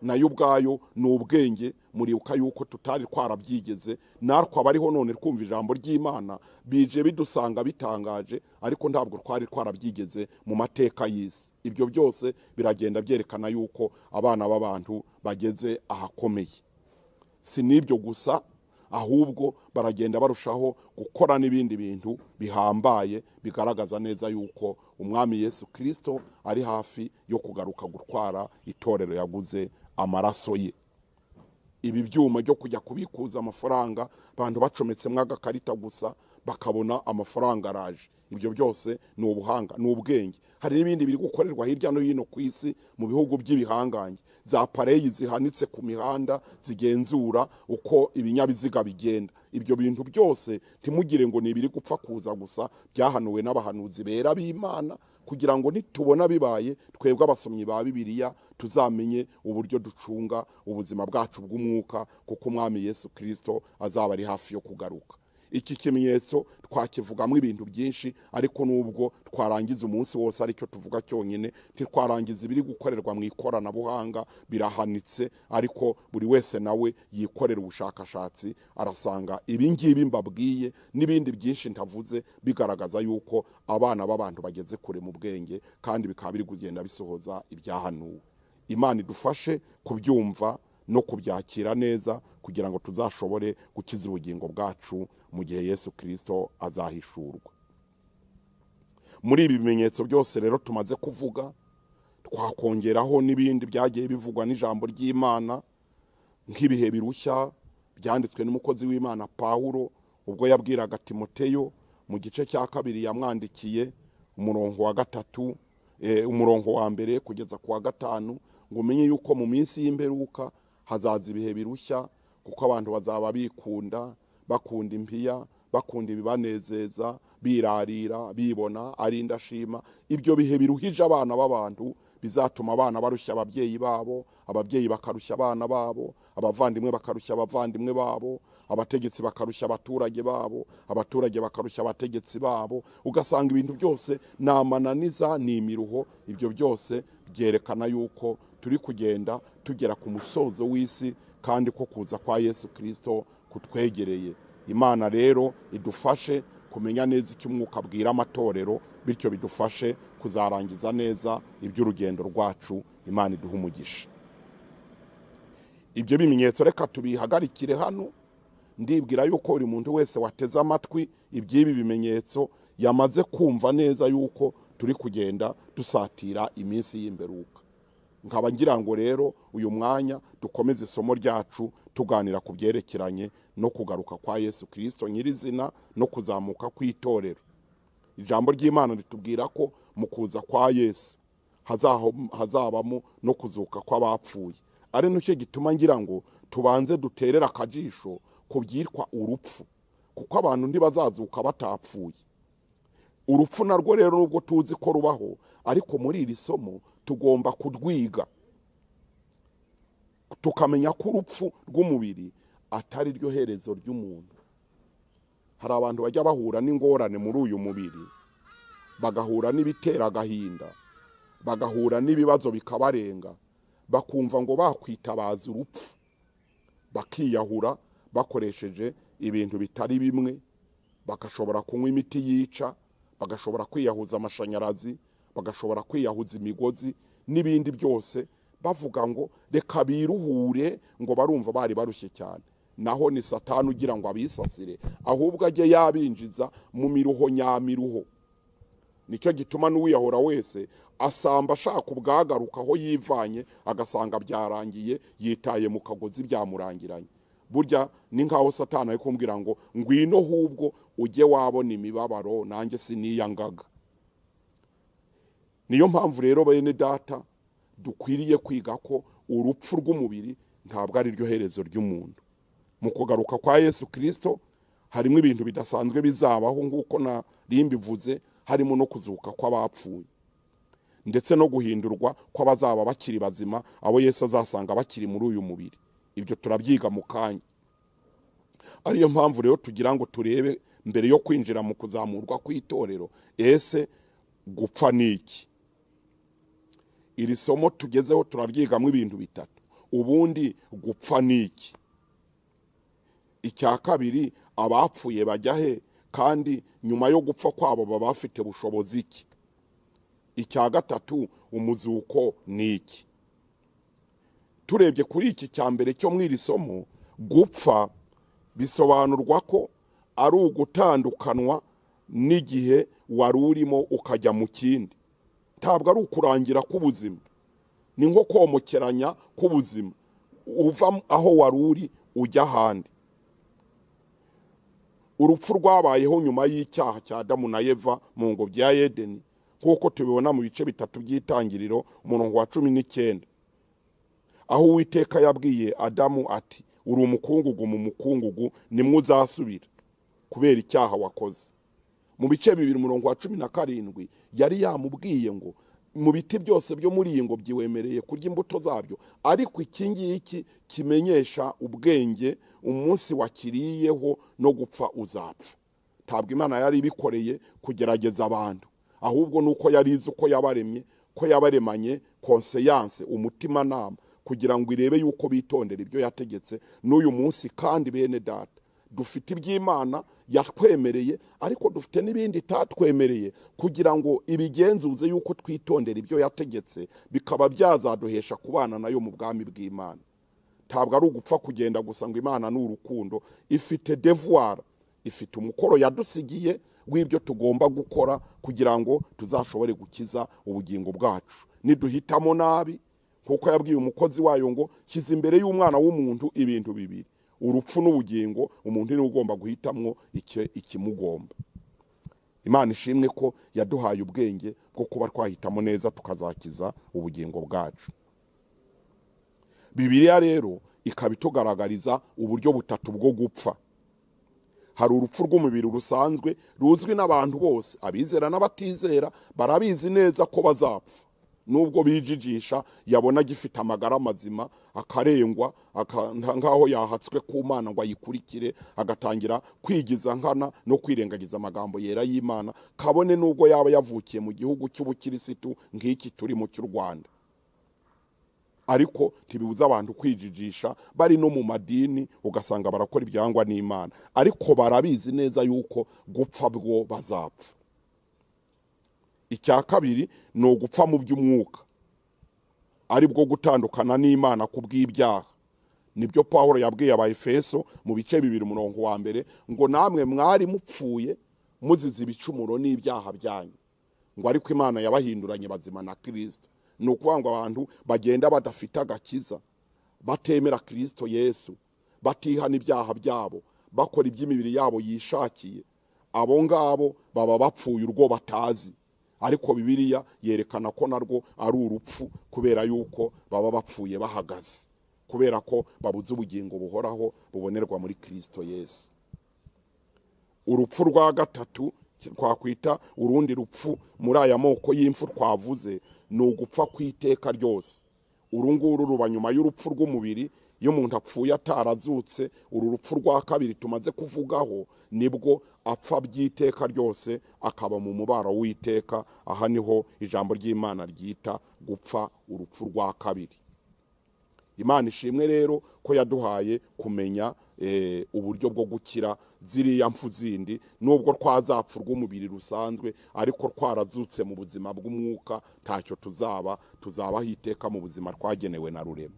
nayo ubwayo ni ubwenge. Muribuka yuko tutari twarabyigeze natwe abariho none twumva ijambo ry'Imana, bije bidusanga bitangaje, ariko ntabwo twari twarabyigeze mu mateka y'isi. Ibyo byose biragenda byerekana yuko abana b'abantu bageze ahakomeye. Si n'ibyo gusa, ahubwo baragenda barushaho gukora n'ibindi bintu bihambaye bigaragaza neza yuko Umwami Yesu Kirisito ari hafi yo kugaruka gutwara itorero yaguze amaraso ye. Ibi byuma byo kujya kubikuza amafaranga, abantu bacometsemo agakarita gusa bakabona amafaranga araje, ibyo byose ni ubuhanga, ni ubwenge. Hari n'ibindi biri gukorerwa hirya no hino ku isi mu bihugu by'ibihangange, za appareils zihanitse ku mihanda zigenzura uko ibinyabiziga bigenda. Ibyo bintu byose ntimugire ngo ni ibiri gupfa kuza gusa, byahanuwe n'abahanuzi bera b'Imana kugira ngo nitubona bibaye, twebwe abasomyi ba Bibiliya tuzamenye uburyo ducunga ubuzima bwacu bw'umwuka, kuko Umwami Yesu Kirisito azaba ari hafi yo kugaruka. Iki kimenyetso twakivugamo ibintu byinshi, ariko nubwo twarangiza umunsi wose aricyo tuvuga cyonyine, ntitwarangiza ibiri gukorerwa mu ikoranabuhanga, birahanitse. Ariko buri wese nawe yikorera ubushakashatsi, arasanga ibi ngibi mbabwiye n'ibindi byinshi ntavuze bigaragaza yuko abana b'abantu bageze kure mu bwenge, kandi bikaba biri kugenda bisohoza ibyahanuwe. Imana idufashe kubyumva no kubyakira neza kugira ngo tuzashobore gukiza ubugingo bwacu mu gihe Yesu Kirisito azahishurwa. Muri ibi bimenyetso byose rero tumaze kuvuga, twakongeraho n'ibindi byagiye bivugwa n'ijambo ry'Imana, nk'ibihe birushya. Byanditswe n'umukozi w'Imana Pawulo ubwo yabwiraga Timoteyo mu gice cya 2 yamwandikiye, umurongo wa 3, umurongo wa 1 kugeza ku wa 5, ngo umenye yuko mu minsi y'imperuka hazaza ibihe birushya, kuko abantu bazaba bikunda, bakunda impiya, bakunda ibibanezeza, birarira, bibona ari indashima. Ibyo bihe biruhije abana b'abantu bizatuma abana barushya ababyeyi babo, ababyeyi bakarushya abana babo, abavandimwe bakarushya abavandimwe babo, abategetsi bakarushya abaturage babo, abaturage bakarushya abategetsi babo. Ugasanga ibintu byose ni amananiza, ni imiruho. Ibyo byose byerekana yuko turi kugenda tugera ku musozo w'isi, kandi ko kuza kwa Yesu Kristo kutwegereye. Imana rero idufashe kumenya neza icyo umwuka abwira amatorero, bityo bidufashe kuzarangiza neza iby'urugendo rwacu. Imana iduhe umugisha. Ibyo bimenyetso reka tubihagarikire hano. Ndibwira yuko buri muntu wese wateze amatwi iby'ibi bimenyetso yamaze kumva neza yuko turi kugenda dusatira iminsi y'imperuka. Nkaba ngira ngo rero uyu mwanya dukomeze isomo ryacu tuganira ku byerekeranye no kugaruka kwa Yesu Kristo nyirizina no kuzamuka kw'itorero. Ijambo ry'Imana ritubwira ko mu kuza kwa Yesu hazabamo no kuzuka kw'abapfuye. Ari nicyo gituma ngira ngo tubanze duterera akajisho ku byitwa urupfu, kuko abantu ntibazazuka batapfuye. Urupfu narwo rero nubwo tuzi ko rubaho, ariko muri iri somo tugomba kudwiga, tukamenya ko urupfu rw'umubiri atari ryo herezo ry'umuntu. Hari abantu bajya bahura n'ingorane muri uyu mubiri, bagahura n'ibitera agahinda, bagahura n'ibibazo bikabarenga, bakumva ngo bakwitabaza urupfu, bakiyahura bakoresheje ibintu bitari bimwe, bagashobora kunywa imiti yica, bagashobora kwiyahuza amashanyarazi, bagashobora kwiyahuza imigozi n'ibindi byose, bavuga ngo reka biruhure, ngo barumva bari barushye cyane. Naho ni Satani ugira ngo abisasire, ahubwo ajye yabinjiza mu miruho nyamiruho. Nicyo gituma n'uwiyahura wese asamba ashaka ubwagaruka aho yivanye, agasanga byarangiye, yitaye mu kagozi byamurangiranye. Burya ni nkaho Satani ari kumbwira ngo ngwino hubwo ujye wabona imibabaro, nanjye siniyangaga. Niyo mpamvu rero bene data dukwiriye kwiga ko urupfu rw'umubiri ntabwo ari ryo herezo ry'umuntu. Mu kugaruka kwa Yesu Kristo harimo ibintu bidasanzwe bizabaho, nk'uko nari mbivuze, harimo no kuzuka kw'abapfuye, ndetse no guhindurwa kw'abazaba bakiri bazima, abo Yesu azasanga bakiri muri uyu mubiri. Ibyo turabyiga mu kanya. Ariyo mpamvu rero tugira ngo turebe mbere yo kwinjira mu kuzamurwa kw'itorero, ese gupfa niki? Iri somo tugezeho turaryigamo ibintu bitatu. Ubundi gupfa niki? Icya kabiri, abapfuye bajya he, kandi nyuma yo gupfa kwabo baba bafite bushobozi iki? Icya gatatu, umuzuko niki? Turebye kuri iki cya mbere cyo mu iri somo, gupfa bisobanurwa ko ari ugutandukanwa n'igihe wari urimo ukajya mu kindi. Ntabwo ari ukurangira k'ubuzima, ni nko komokeranya k'ubuzima, uva aho wari uri ujya ahandi. Urupfu rwabayeho nyuma y'icyaha cya Adamu na Eva mu ngobyi ya Edeni, nk'uko tubibona mu bice 3 by'itangiriro umurongo wa 19, aho Uwiteka yabwiye Adamu ati uri umukungugu mu mukungugu nimwe uzasubira kubera icyaha wakoze. Mu bice 2 umurongo wa 17 yari yamubwiye ngo mu biti byose byo muri iyi ngobyi wemereye kurya imbuto zabyo, ariko iki ngiki kimenyesha ubwenge, umunsi wakiriyeho no gupfa uzapfa. Ntabwo Imana yari ibikoreye kugerageza abantu, ahubwo nuko yari izi uko yabaremye, ko yabaremanye conscience, umutimanama, kugira ngo irebe yuko bitondera ibyo yategetse. N'uyu munsi kandi bene data dufite iby'Imana yatwemereye, ariko dufite n'ibindi itatwemereye, kugira ngo ibigenzuze yuko twitondera ibyo yategetse, bikaba byazaduhesha kubana nayo mu bwami bw'Imana. Ntabwo ari ugupfa kugenda gusa ngo Imana ni urukundo, ifite devoir, ifite umukoro yadusigiye w'ibyo tugomba gukora kugira ngo tuzashobore gukiza ubugingo bwacu. Niduhitamo nabi, kuko yabwiye umukozi wayo ngo shyize imbere y'umwana w'umuntu ibintu bibiri, Urupfu n'ubugingo umuntu niwe ugomba guhitamwo ikimugomba. Imana ishimwe ko yaduhaye ubwenge bwo kuba twahitamo neza tukazakiza ubugingo bwacu. Bibiliya rero ikaba itugaragariza uburyo butatu bwo gupfa. Hari urupfu rw'umubiri rusanzwe ruzwi n'abantu bose, abizera n'abatizera barabizi neza ko bazapfa. Nubwo bijijisha yabona gifite amagara mazima akarengwa nkaho yahatswe ku Mana ngo ayikurikire, agatangira kwigiza nkana no kwirengagiza amagambo yera y'Imana, kabone nubwo yaba yavukiye mu gihugu cy'ubukirisitu nk'iki turi mu cy'u Rwanda. Ariko ntibibuza abantu kwijijisha, bari no mu madini ugasanga barakora ibyangwa n'Imana, ariko barabizi neza yuko gupfa bwo bazapfa. Icya kabiri ni ugupfa mu by'umwuka, ari bwo gutandukana n'Imana ku bw'ibyaha. Nibyo Pawulo yabwiye Abaefeso mu bice 2 umurongo wa 1 ngo namwe mwari mupfuye muzize ibicumuro n'ibyaha byanyu, ngo ariko Imana yabahinduranye bazima na Kristo. Ni ukuvuga ngo abantu bagenda badafite agakiza, batemera Kristo Yesu, batihana ibyaha byabo, bakora iby'imibiri yabo yishakiye, abo ngabo baba bapfuye urwo batazi. Ariko Bibiliya yerekana ko narwo ari urupfu, kubera yuko baba bapfuye bahagaze, kubera ko babuze ubugingo buhoraho bubonerwa muri Kristo Yesu. Urupfu rwa gatatu twakwita urundi rupfu muri aya moko y'imfu twavuze ni ugupfa kwiteka ryose. Uru nguru ruba nyuma y'urupfu rw'umubiri. Iyo umuntu apfuye atarazutse, uru rupfu rwa kabiri tumaze kuvugaho nibwo apfa by'iteka ryose, akaba mu mubaro w'iteka. Aha niho ijambo ry'Imana ryita gupfa urupfu rwa kabiri. Imana ishimwe rero ko yaduhaye kumenya uburyo bwo gukira ziriya mfu zindi, nubwo twazapfa rw'umubiri rusanzwe ariko twarazutse mu buzima bw'umwuka, ntacyo tuzaba, tuzabaho iteka mu buzima twagenewe na Rurema.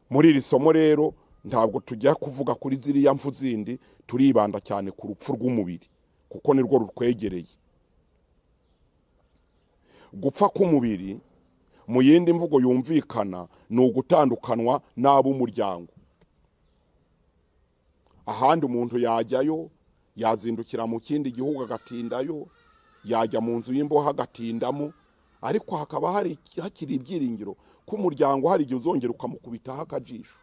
Muri iri somo rero ntabwo tujya kuvuga kuri ziriya mfu zindi, turibanda cyane ku rupfu rw'umubiri kuko nirwo rutwegereye. Gupfa k'umubiri mu yindi mvugo yumvikana ni ugutandukanwa n'ab'umuryango. Ahandi umuntu yajyayo, yazindukira mu kindi gihugu agatindayo, yajya mu nzu y'imbohe agatindamo, ariko hakaba hari hakiri ibyiringiro ko umuryango hari igihe uzongera ukamukubitaho akajisho.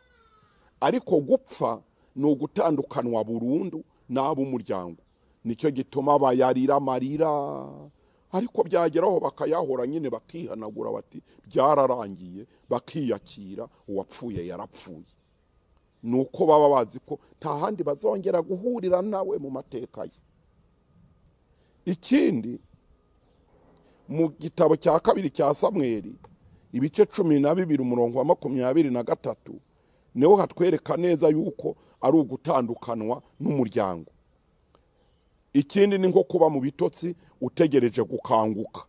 Ariko gupfa ni ugutandukanwa burundu n'ab'umuryango. Nicyo gituma bayarira amarira, ariko byageraho bakayahora nyine, bakihanagura bati byararangiye, bakiyakira uwapfuye yarapfuye. Nuko baba bazi ko nta handi bazongera guhurira nawe mu mateka ye. Ikindi, mu gitabo cya 2 cya Samweli ibice 12 umurongo wa 23 niho hatwereka neza yuko ari ugutandukanwa n'umuryango. Ikindi ni nko kuba mu bitotsi utegereje gukanguka,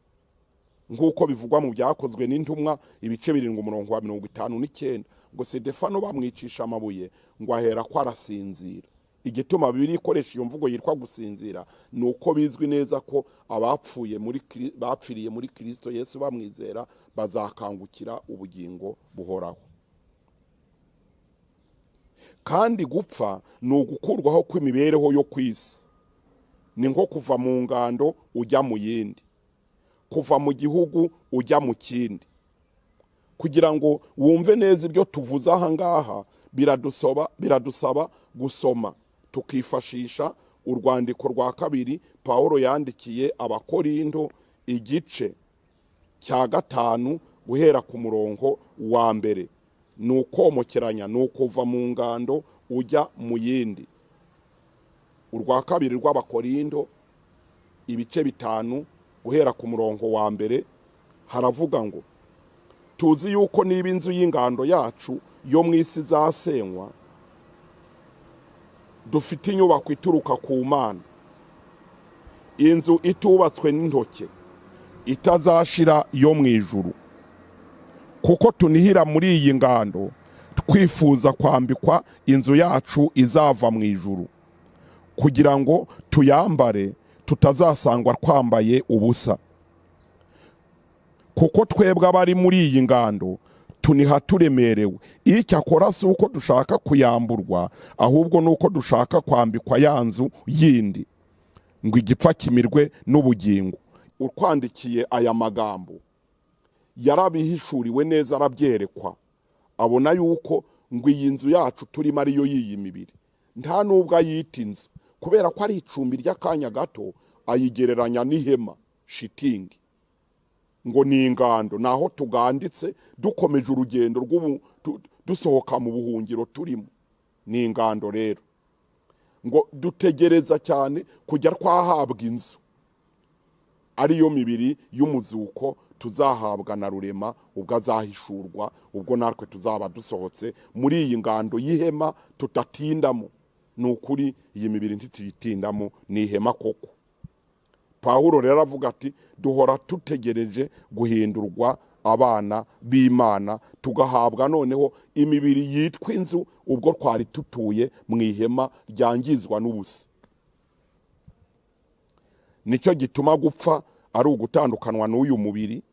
nkuko bivugwa mu byakozwe n'intumwa ibice 7 umurongo wa 59 ngo Stefano bamwicisha amabuye ngo ahera ko arasinzira. Igituma Bibiliya ikoresha iyo mvugo yitwa gusinzira ni uko bizwi neza ko abapfuye muri bapfiriye muri Kristo Yesu bamwizera bazakangukira ubugingo buhoraho. Kandi gupfa ni ugukurwaho kw'imibereho yo kwisi, ni nko kuva mu ngando ujya mu yindi, kuva mu gihugu ujya mu kindi. Kugira ngo wumve neza ibyo tuvuze aha ngaha, biradusaba gusoma tukifashisha urwandiko rwa 2 Pawulo yandikiye Abakorindo igice cya 5 guhera ku murongo wa 1. Ni ukomokeranya, ni ukuva mu ngando ujya mu yindi. Urwa 2 rw'Abakorindo ibice 5 guhera ku murongo wa 1 haravuga ngo tuzi yuko niba inzu y'ingando yacu yo mu isi zasenywa, dufite inyubako ituruka ku Mana, inzu itubatswe n'intoke, itazashira yo mu ijuru. Kuko tunihira muri iyi ngando twifuza kwambikwa inzu yacu izava mu ijuru, kugira ngo tuyambare tutazasangwa twambaye ubusa. Kuko twebwe abari muri iyi ngando Tuniha turemerewe. Icyakora si uko dushaka kuyamburwa, ahubwo ni uko dushaka kwambikwa ya nzu yindi, ngo igipfa kimirwe n'ubugingo. Ukwandikiye aya magambo yarabihishuriwe neza, arabyerekwa, abona yuko ngo iyi nzu yacu turimo ariyo y'iyi mibiri. Nta nubwo ayita inzu, kubera ko ari icumbi ry'akanya gato, ayigereranya n'ihema, shitingi, ngo ni ingando, naho tuganditse dukomeje urugendo dusohoka mu buhungiro turimo. Ni ingando rero, ngo dutegereza cyane kujya twahabwa inzu, ariyo mibiri y'umuzuko tuzahabwa na Rurema ubwo azahishurwa, ubwo natwe tuzaba dusohotse muri iyi ngando y'ihema tutatindamo. Ni ukuri iyi mibiri ntituyitindamo, ni ihema koko. Pawulo rero avuga ati duhora tutegereje guhindurwa abana b'Imana, tugahabwa noneho imibiri yitwa inzu, ubwo twari tutuye mu ihema ryangizwa n'ubusa. Nicyo gituma gupfa ari ugutandukanwa n'uyu mubiri.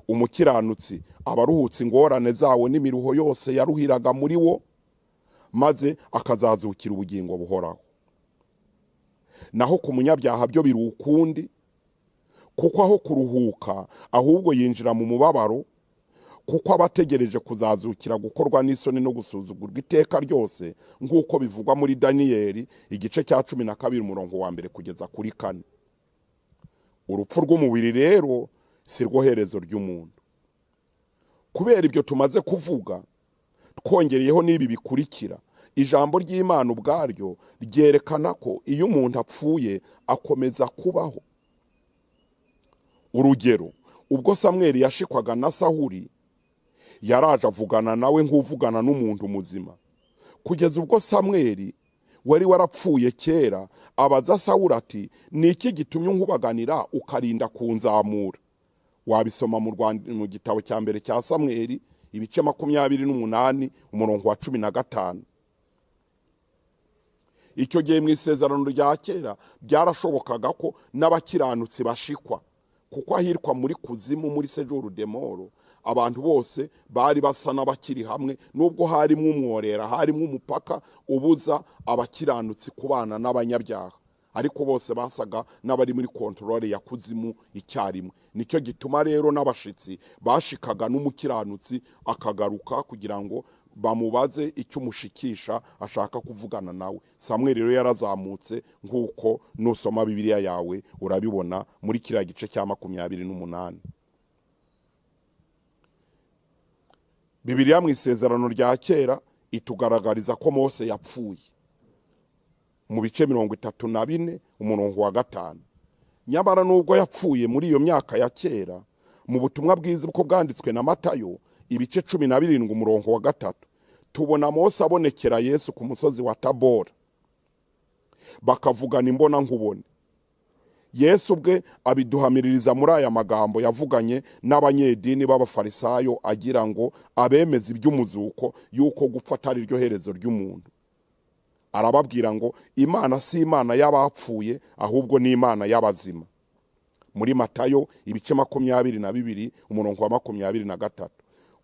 Umukiranutsi aba aruhutse ingorane zawo n'imiruho yose yaruhiraga muri wo, maze akazazukira ubugingo buhoraho. Naho ku munyabyaha byo biri ukundi, kuko aho kuruhuka ahubwo yinjira mu mubabaro, kuko aba ategereje kuzazukira gukorwa n'isoni no gusuzugurwa iteka ryose, nk'uko bivugwa muri Daniyeli igice cya 12 umurongo wa 1 kugeza kuri 4. Urupfu rw'umubiri rero si rwo herezo ry'umuntu. Kubera ibyo tumaze kuvuga, twongereyeho n'ibi bikurikira, ijambo ry'Imana ubwaryo ryerekana ko iyo umuntu apfuye akomeza kubaho. Urugero, ubwo Samweli yashikwaga na Sawuli, yaraje avugana nawe nk'uvugana n'umuntu muzima, kugeza ubwo Samweli wari warapfuye kera abaza Sawuli ati ni iki gitumye unkubaganira ukarinda kunzamura? Wabisoma mu gitabo cya mbere cya Samweli ibice 28 umurongo wa 15. Icyo gihe mu isezerano rya kera byarashobokaga ko n'abakiranutsi bashikwa, kuko ahirwa muri kuzimu muri sejuru demoro abantu bose bari basa n'abakiri hamwe, nubwo harimo umworera, harimo umupaka ubuza abakiranutsi kubana n'abanyabyaha, ariko bose basaga n'abari muri kontrole ya kuzimu icyarimwe. Nicyo gituma rero n'abashitsi bashikaga n'umukiranutsi akagaruka kugira ngo bamubaze icyo umushikisha ashaka kuvugana nawe. Samweli rero yarazamutse, nk'uko nusoma Bibiliya yawe urabibona muri kiriya gice cya 28. Bibiliya mu isezerano rya kera itugaragariza ko Mose yapfuye mu bice 34 umurongo wa 5. Nyamara nubwo yapfuye muri iyo myaka ya kera, mu butumwa bwiza uko bwanditswe na Matayo ibice 17 umurongo wa 3, tubona Mose abonekera Yesu ku musozi wa Tabora, bakavugana imbona nkubone. Yesu ubwe abiduhamiririza muri aya magambo yavuganye n'abanyedini b'abafarisayo, agira ngo abemeze iby'umuzuko yuko gupfa atari ryo herezo ry'umuntu. Arababwira ngo Imana si Imana y'abapfuye, ahubwo ni Imana y'abazima. Muri Matayo ibice 22 umurongo wa 23.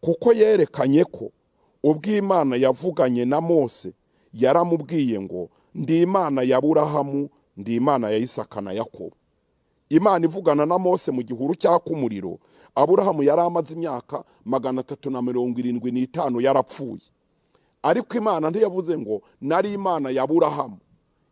Kuko yerekanye ko ubwo Imana yavuganye na Mose yaramubwiye ngo ndi Imana ya Aburahamu, ndi Imana ya Isaka na Yakobo. Imana ivugana na Mose mu gihuru cyaka umuriro, Aburahamu yari amaze imyaka 375 yarapfuye. Ariko Imana ntiyavuze ngo nari Imana ya Aburahamu.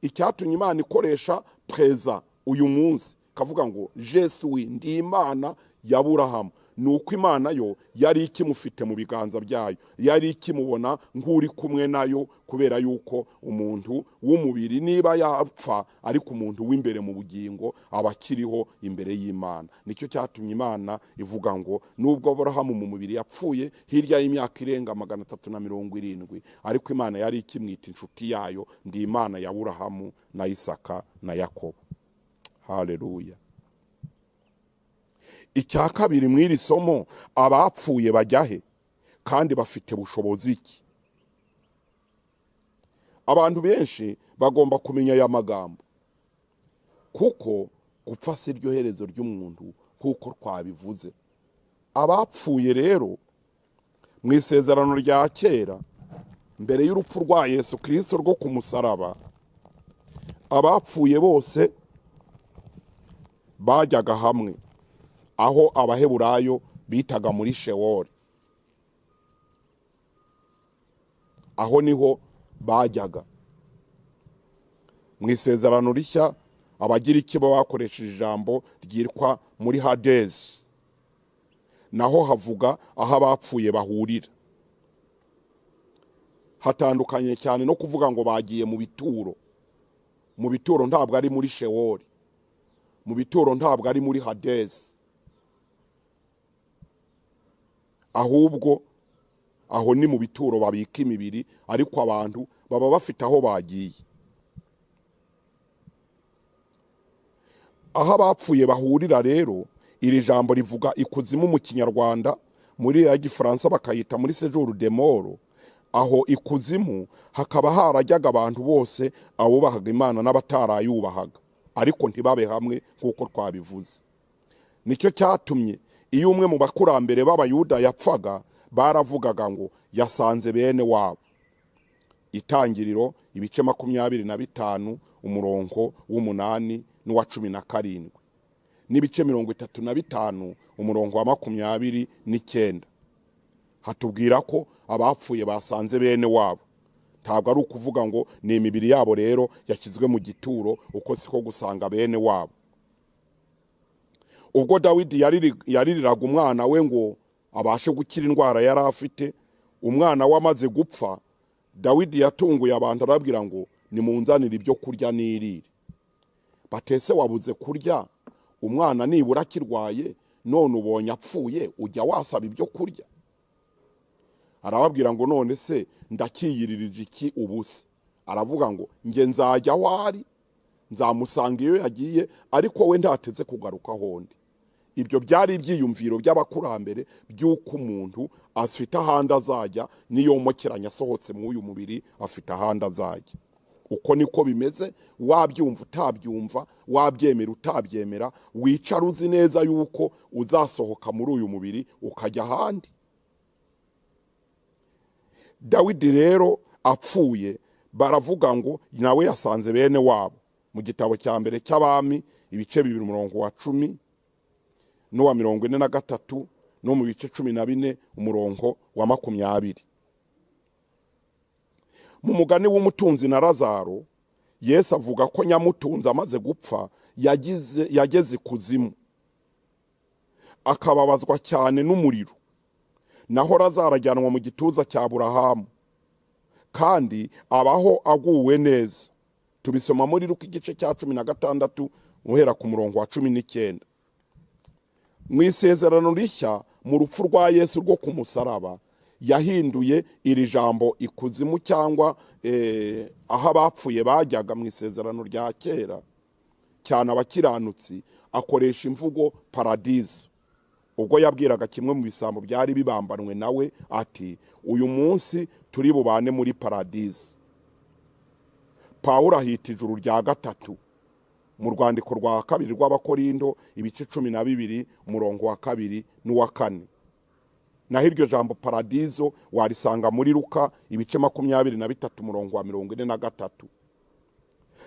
Icyatumye Imana ikoresha preza uyu munsi kavuga ngo Jesu ndi Imana ya Aburahamu, nuko Imana yo yari ikimufite mu biganza byayo, yari ikimubona nk'uri kumwe nayo, kubera yuko umuntu w'umubiri niba yapfa, ariko umuntu w'imbere mu bugingo aba akiriho imbere y'Imana. Nicyo cyatumye Imana ivuga ngo nubwo Aburahamu mu mubiri yapfuye hirya y'imyaka irenga 370, ariko Imana yari ikimwita inshuti yayo, ndi Imana ya Aburahamu na Isaka na Yakobo. Haleluya. Icya kabiri mw'iri somo, abapfuye bajya he kandi bafite bushobozi iki? Abantu benshi bagomba kumenya aya magambo, kuko gupfa si ryo herezo ry'umuntu nk'uko twabivuze. Abapfuye rero Mu isezerano rya kera, mbere y'urupfu rwa Yesu Kristo rwo ku musaraba, abapfuye bose bajyaga hamwe aho Abaheburayo bitaga muri Shewoli. Aho niho bajyaga. Mu isezerano rishya, Abagiriki bo bakoresheje ijambo ryitwa muri Hadesi, naho havuga aho abapfuye bahurira. Hatandukanye cyane no kuvuga ngo bagiye mu bituro. Mu bituro ntabwo ari muri Shewoli, mu bituro ntabwo ari muri Hadesi, ahubwo aho ni mu bituro babika imibiri, ariko abantu baba bafite aho bagiye. Aho abapfuye bahurira rero, iri jambo rivuga ikuzimu mu Kinyarwanda, muri ya Gifaransa bakayita muri séjour des morts. Aho ikuzimu hakaba harajyaga abantu bose abubahaga Imana n'abatarayubahaga, ariko ntibabe hamwe nk'uko twabivuze. Nicyo cyatumye iyo umwe mu bakurambere b'Abayuda yapfaga, baravugaga ngo yasanze bene wabo. Itangiriro ibice 25 umurongo w'8 n'uwa 17, n'ibice 35 umurongo wa 29. Hatubwira ko abapfuye basanze bene wabo. Ntabwo ari ukuvuga ngo ni imibiri yabo rero yashyizwe mu gituro, uko siko gusanga bene wabo. Ubwo Dawidi yaririraga umwana we ngo abashe gukira indwara yari afite, umwana we amaze gupfa, Dawidi yatunguye abantu arabwira ngo nimunzanire ibyo kurya nirire. Batese wabuze kurya, umwana nibura akirwaye, none ubonye apfuye ujya wasaba ibyo kurya? Arababwira ngo none se ndakiyiririje iki ubusa? Aravuga ngo nge nzajya aho ari, nzamusanga iyo yagiye, ariko we ntateze kugaruka hondi. Ibyo byari ibyiyumviro by'abakurambere by'uko umuntu afite ahandi azajya, niyo mokeranya asohotse mu uyu mubiri afite ahandi azajya. Uko niko bimeze, wabyumva utabyumva, wabyemera utabyemera, wicara uzi neza yuko uzasohoka muri uyu mubiri ukajya ahandi. Dawidi rero apfuye, baravuga ngo nawe yasanze bene wabo. Mu gitabo cya mbere cy'Abami ibice 2 umurongo wa 10 n'uwa 43, no mu bice 14 umurongo wa 20. Mu mugani w'umutunzi na Lazaro, Yesu avuga ko nyamutunzi amaze gupfa yageze ikuzimu, akababazwa cyane n'umuriro. Naho Lazaro ajyanwa mu gituza cya Aburahamu, kandi abaho aguwe neza. Tubisoma muri Luka igice cya 16 uhera ku murongo wa 19. Mu isezerano rishya, mu rupfu rwa Yesu rwo ku musaraba, yahinduye iri jambo ikuzimu cyangwa aho abapfuye bajyaga mu isezerano rya kera, cyane abakiranutsi, akoresha imvugo paradizo. Ubwo yabwiraga kimwe mu bisambo byari bibambanwe nawe ati uyu munsi turi bubane muri paradizo. Pawulo ahita ijuru rya gatatu mu rwandiko rwa kabiri rw'Abakorindo ibice 12 umurongo wa 2 n'uwa 4. Naho iryo jambo paradizo warisanga muri Luka ibice 23 umurongo wa 43.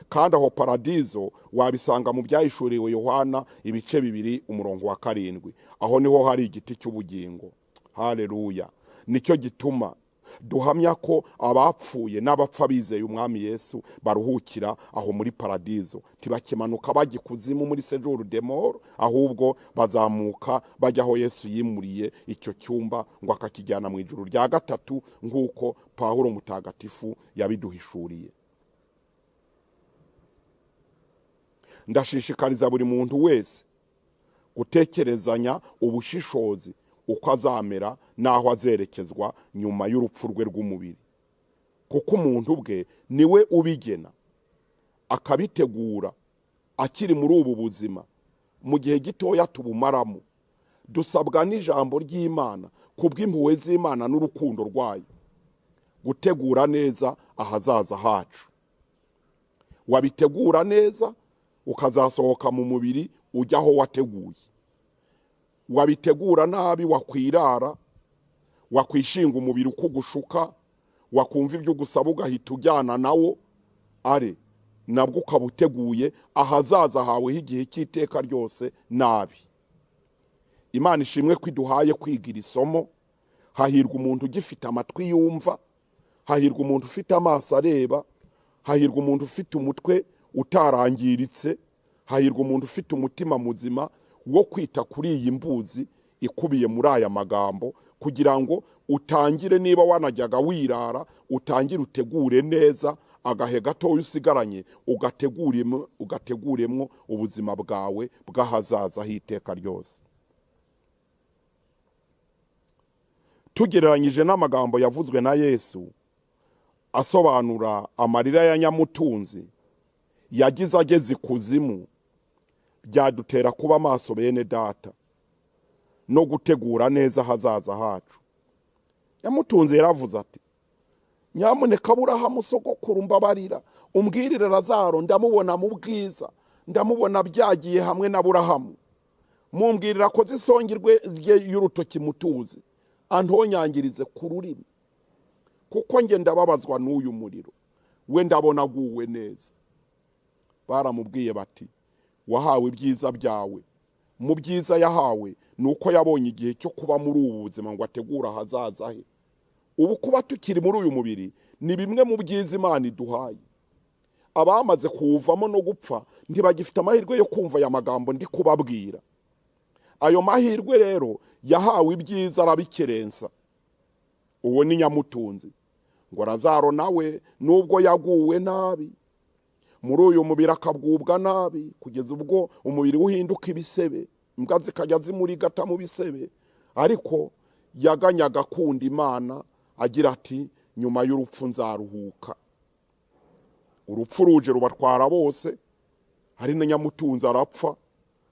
Kandi aho paradizo wabisanga mu byahishuriwe Yohana ibice 2 umurongo wa 7. Aho niho hari igiti cy'ubugingo. Haleluya. Nicyo gituma duhamya ko abapfuye n'abapfa bizeye umwami Yesu baruhukira aho muri paradizo. Ntibakimanuka bajya ikuzimu muri séjour des morts, ahubwo bazamuka bajya aho Yesu yimuriye icyo cyumba ngo akakijyana mu ijuru rya gatatu, nk'uko Pawulo mutagatifu yabiduhishuriye. Ndashishikariza buri muntu wese gutekerezanya ubushishozi uko azamera n'aho azerekezwa nyuma y'urupfu rwe rw'umubiri, kuko umuntu bwe niwe ubigena akabitegura akiri muri ubu buzima. Mu gihe gitoya tubumaramo, dusabwa n'ijambo ry'Imana kubw'impuhwe z'Imana n'urukundo rwayo gutegura neza ahazaza hacu. Wabitegura neza ukazasohoka mu mubiri ujya aho wateguye. Wabitegura nabi wakwirara, Wakwishinga umubiri ukugushuka, wakumva ibyo ugusaba ugahita ujyana nawo, are nabwo ukaba uteguye ahazaza hawe h'igihe cy'iteka ryose nabi. Imana ishimwe ko iduhaye kwigira isomo. Hahirwa umuntu ugifite amatwi yumva, hahirwa umuntu ufite amaso areba, hahirwa umuntu ufite umutwe utarangiritse, hahirwa umuntu ufite umutima muzima wo kwita kuri iyi mbuzi ikubiye muri aya magambo, kugira ngo utangire, niba wanajyaga wirara, utangire utegure neza agahe gatoya usigaranye, ugateguremo ubuzima bwawe bw'ahazaza h'iteka ryose. Tugereranyije n'amagambo yavuzwe na Yesu asobanura amarira ya nyamutunzi yagize ageze ikuzimu, byadutera kuba amaso bene data no gutegura neza ahazaza hacu. Nyamutunzi yaravuze ati: nyamuneka Aburahamu sogokuru mbabarira, umbwirire Lazaro ndamubona mu bwiza, ndamubona byagiye hamwe na Aburahamu, mumbwirira ko zisongirwe y'urutoki mutuzi, antonyangirize ku rurimi, kuko nge ndababazwa n'uyu muriro, we ndabona aguwe neza. Baramubwiye bati: wahawe ibyiza byawe. Mu byiza yahawe ni uko yabonye igihe cyo kuba muri ubu buzima ngo ategure ahazaza he. Ubu kuba tukiri muri uyu mubiri ni bimwe mu byiza Imana iduhaye. Abamaze kuwuvamo no gupfa ntibagifite amahirwe yo kumva aya magambo ndi kubabwira. Ayo mahirwe rero yahawe ibyiza arabikerensa. Uwo ni nyamutunzi. Ngo Lazaro nawe nubwo yaguwe nabi muri uyu mubiri akabwubwa nabi kugeza ubwo umubiri uhinduka ibisebe, imbwa zikajya zimurigata mu bisebe, ariko yaganyaga akunda Imana agira ati: nyuma y'urupfu nzaruhuka. Urupfu ruje rubatwara bose, hari na nyamutunzi arapfa,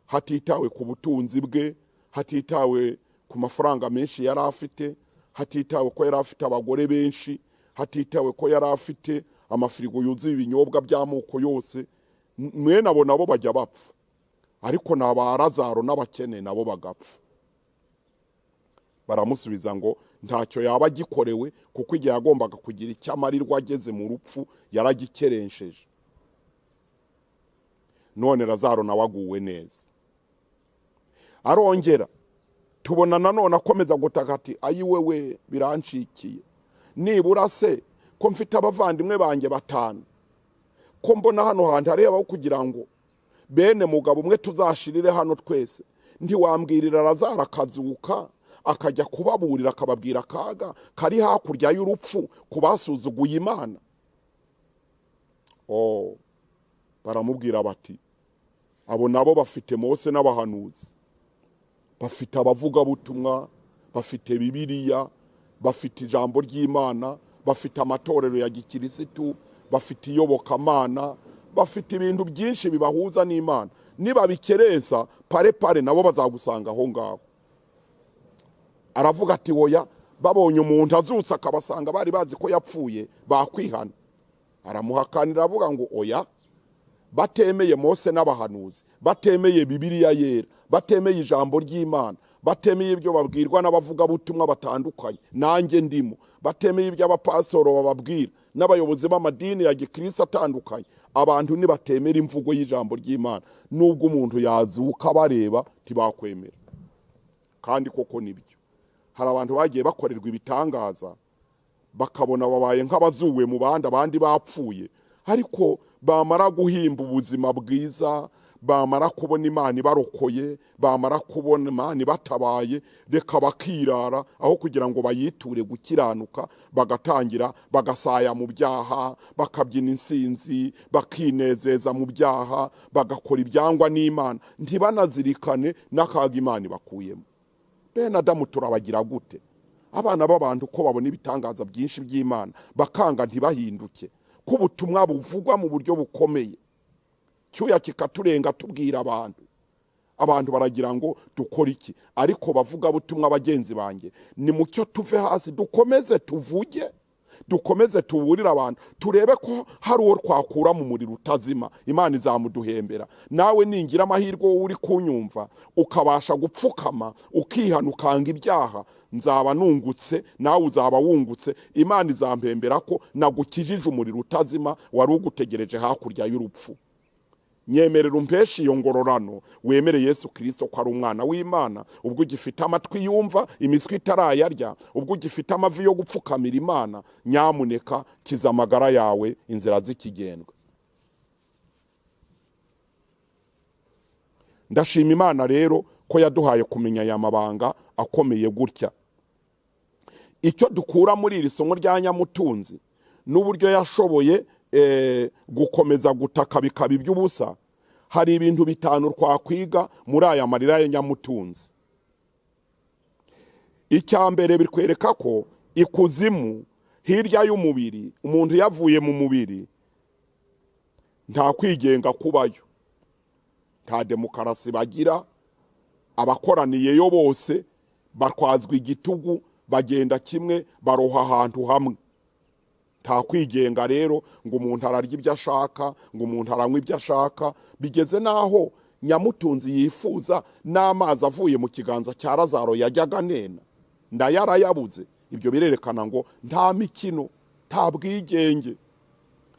hatitawe ku butunzi bwe, hatitawe ku mafaranga menshi yari afite, hatitawe ko yari afite abagore benshi, hatitawe ko yari afite amafirigo yuzuye ibinyobwa by'amoko yose. Mwene abo nabo bajya bapfa, ariko n'aba Lazaro n'abakene nabo bagapfa. Baramusubiza ngo ntacyo yaba agikorewe, kuko igihe yagombaga kugira icyo amarirwa ageze mu rupfu yaragikeresheje. None Lazaro nawe aguwe neza. Arongera tubona nanone akomeza gutaka ati: ayi wewe biranshikiye, nibura se ko mfite abavandimwe banjye batanu, ko mbona hano hantu harebaho kugira ngo bene mugabo umwe tuzashirire hano twese, ntiwambwirira Lazaro akazuka akajya kubaburira akababwira akaga kari hakurya y'urupfu kubasuzuguye Imana? Baramubwira bati: abo nabo bafite Mose n'abahanuzi, bafite abavugabutumwa, bafite Bibiliya, bafite ijambo ry'Imana, bafite amatorero ya gikirisitu, bafite iyobokamana, bafite ibintu byinshi bibahuza n'Imana. Nibabikereza pare pare nabo bazagusanga aho ngaho. Aravuga ati: oya, babonye umuntu azutse akabasanga bari bazi ko yapfuye bakwihana. Aramuhakanira avuga ngo oya, batemeye Mose n'abahanuzi, batemeye Bibiliya yera, batemeye ijambo ry'Imana, batemeye ibyo babwirwa n'abavugabutumwa batandukanye nanjye ndimo, batemeye ibyo abapasitoro bababwira n'abayobozi b'amadini ya gikristo atandukanye, abantu nibatemera imvugo y'ijambo ry'Imana, nubwo umuntu yazuka bareba ntibakwemera. Kandi koko nibyo, hari abantu bagiye bakorerwa ibitangaza bakabona babaye nk'abazuwe mu bandi, abandi bapfuye, ariko bamara guhimba ubuzima bwiza, bamara kubona Imana ibarokoye, bamara kubona Imana ibatabaye, reka bakirara aho kugira ngo bayiture gukiranuka, bagatangira bagasaya mu byaha, bakabyina insinzi, bakinezeza mu byaha, bagakora ibyangwa n'Imana, ntibanazirikane n'akaga Imana ibakuyemo. Bene Adamu turabagira gute? Abana b'abantu ko babona ibitangaza byinshi by'Imana bakanga ntibahinduke, ko ubutumwa buvugwa mu buryo bukomeye, cyuya kikaturenga tubwira abantu, abantu baragira ngo dukora iki? Ariko bavuga butumwa bagenzi banjye, ni mucyo tuve hasi dukomeze tuvuge, Dukomeze tuburire abantu, turebe ko hari uwo twakura mu muriro utazima. Imana izamuduhembera. Nawe ningira amahirwe wowe uri kunyumva ukabasha gupfukama ukihana ukanga ibyaha, nzaba nungutse, nawe uzaba wungutse. Imana izampembera ko nagukijije umuriro utazima wari ugutegereje hakurya y'urupfu. Nyemerera umpeshe iyo ngororano, wemere Yesu Kristo ko ari umwana w'Imana. Ubwo ugifite amatwi yumva, imiswi itarayarya, ubwo ugifite amavi yo gupfukamira Imana, nyamuneka kiza amagara yawe inzira z'ikigendwa. Ndashima Imana rero ko yaduhaye kumenya aya mabanga akomeye gutya. Icyo dukura muri iri somo rya Nyamutunzi n'uburyo yashoboye gukomeza gutaka bikaba iby'ubusa, hari ibintu bitanu twakwiga muri aya marira ya Nyamutunzi. Icya mbere, bikwereka ko ikuzimu hirya y'umubiri, umuntu yavuye mu mubiri nta kwigenga kubayo, nta demokarasi bagira. Abakoraniyeyo bose batwazwa igitugu, bagenda kimwe, baroha ahantu hamwe. Nta kwigenga rero ngo umuntu ararya ibyo ashaka, ngo umuntu aranywa ibyo ashaka. Bigeze naho Nyamutunzi yifuza n'amazi avuye mu kiganza cya Lazaro yajyaga nena, ndayarayabuze. Ibyo birerekana ngo nta mikino, nta bwigenge.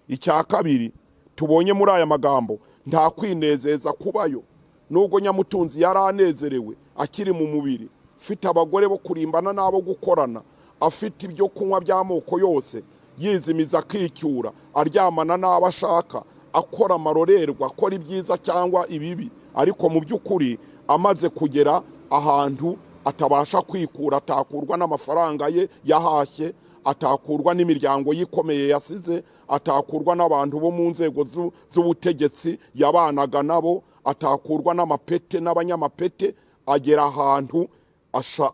Icya kabiri tubonye muri aya magambo, nta kwinezeza kubayo. Nubwo Nyamutunzi yaranezerewe akiri mu mubiri, afite abagore bo kurimbana n'abo gukorana, afite ibyo kunywa by'amoko yose, yizimiza akicyura, aryamana n'abo ashaka, akora amarorerwa, akora ibyiza cyangwa ibibi, ariko mu by'ukuri amaze kugera ahantu atabasha kwikura, atakurwa n'amafaranga ye yahashye, atakurwa n'imiryango yikomeye yasize, atakurwa n'abantu bo mu nzego z'ubutegetsi yabanaga nabo, atakurwa n'amapete n'abanyamapete, agera ahantu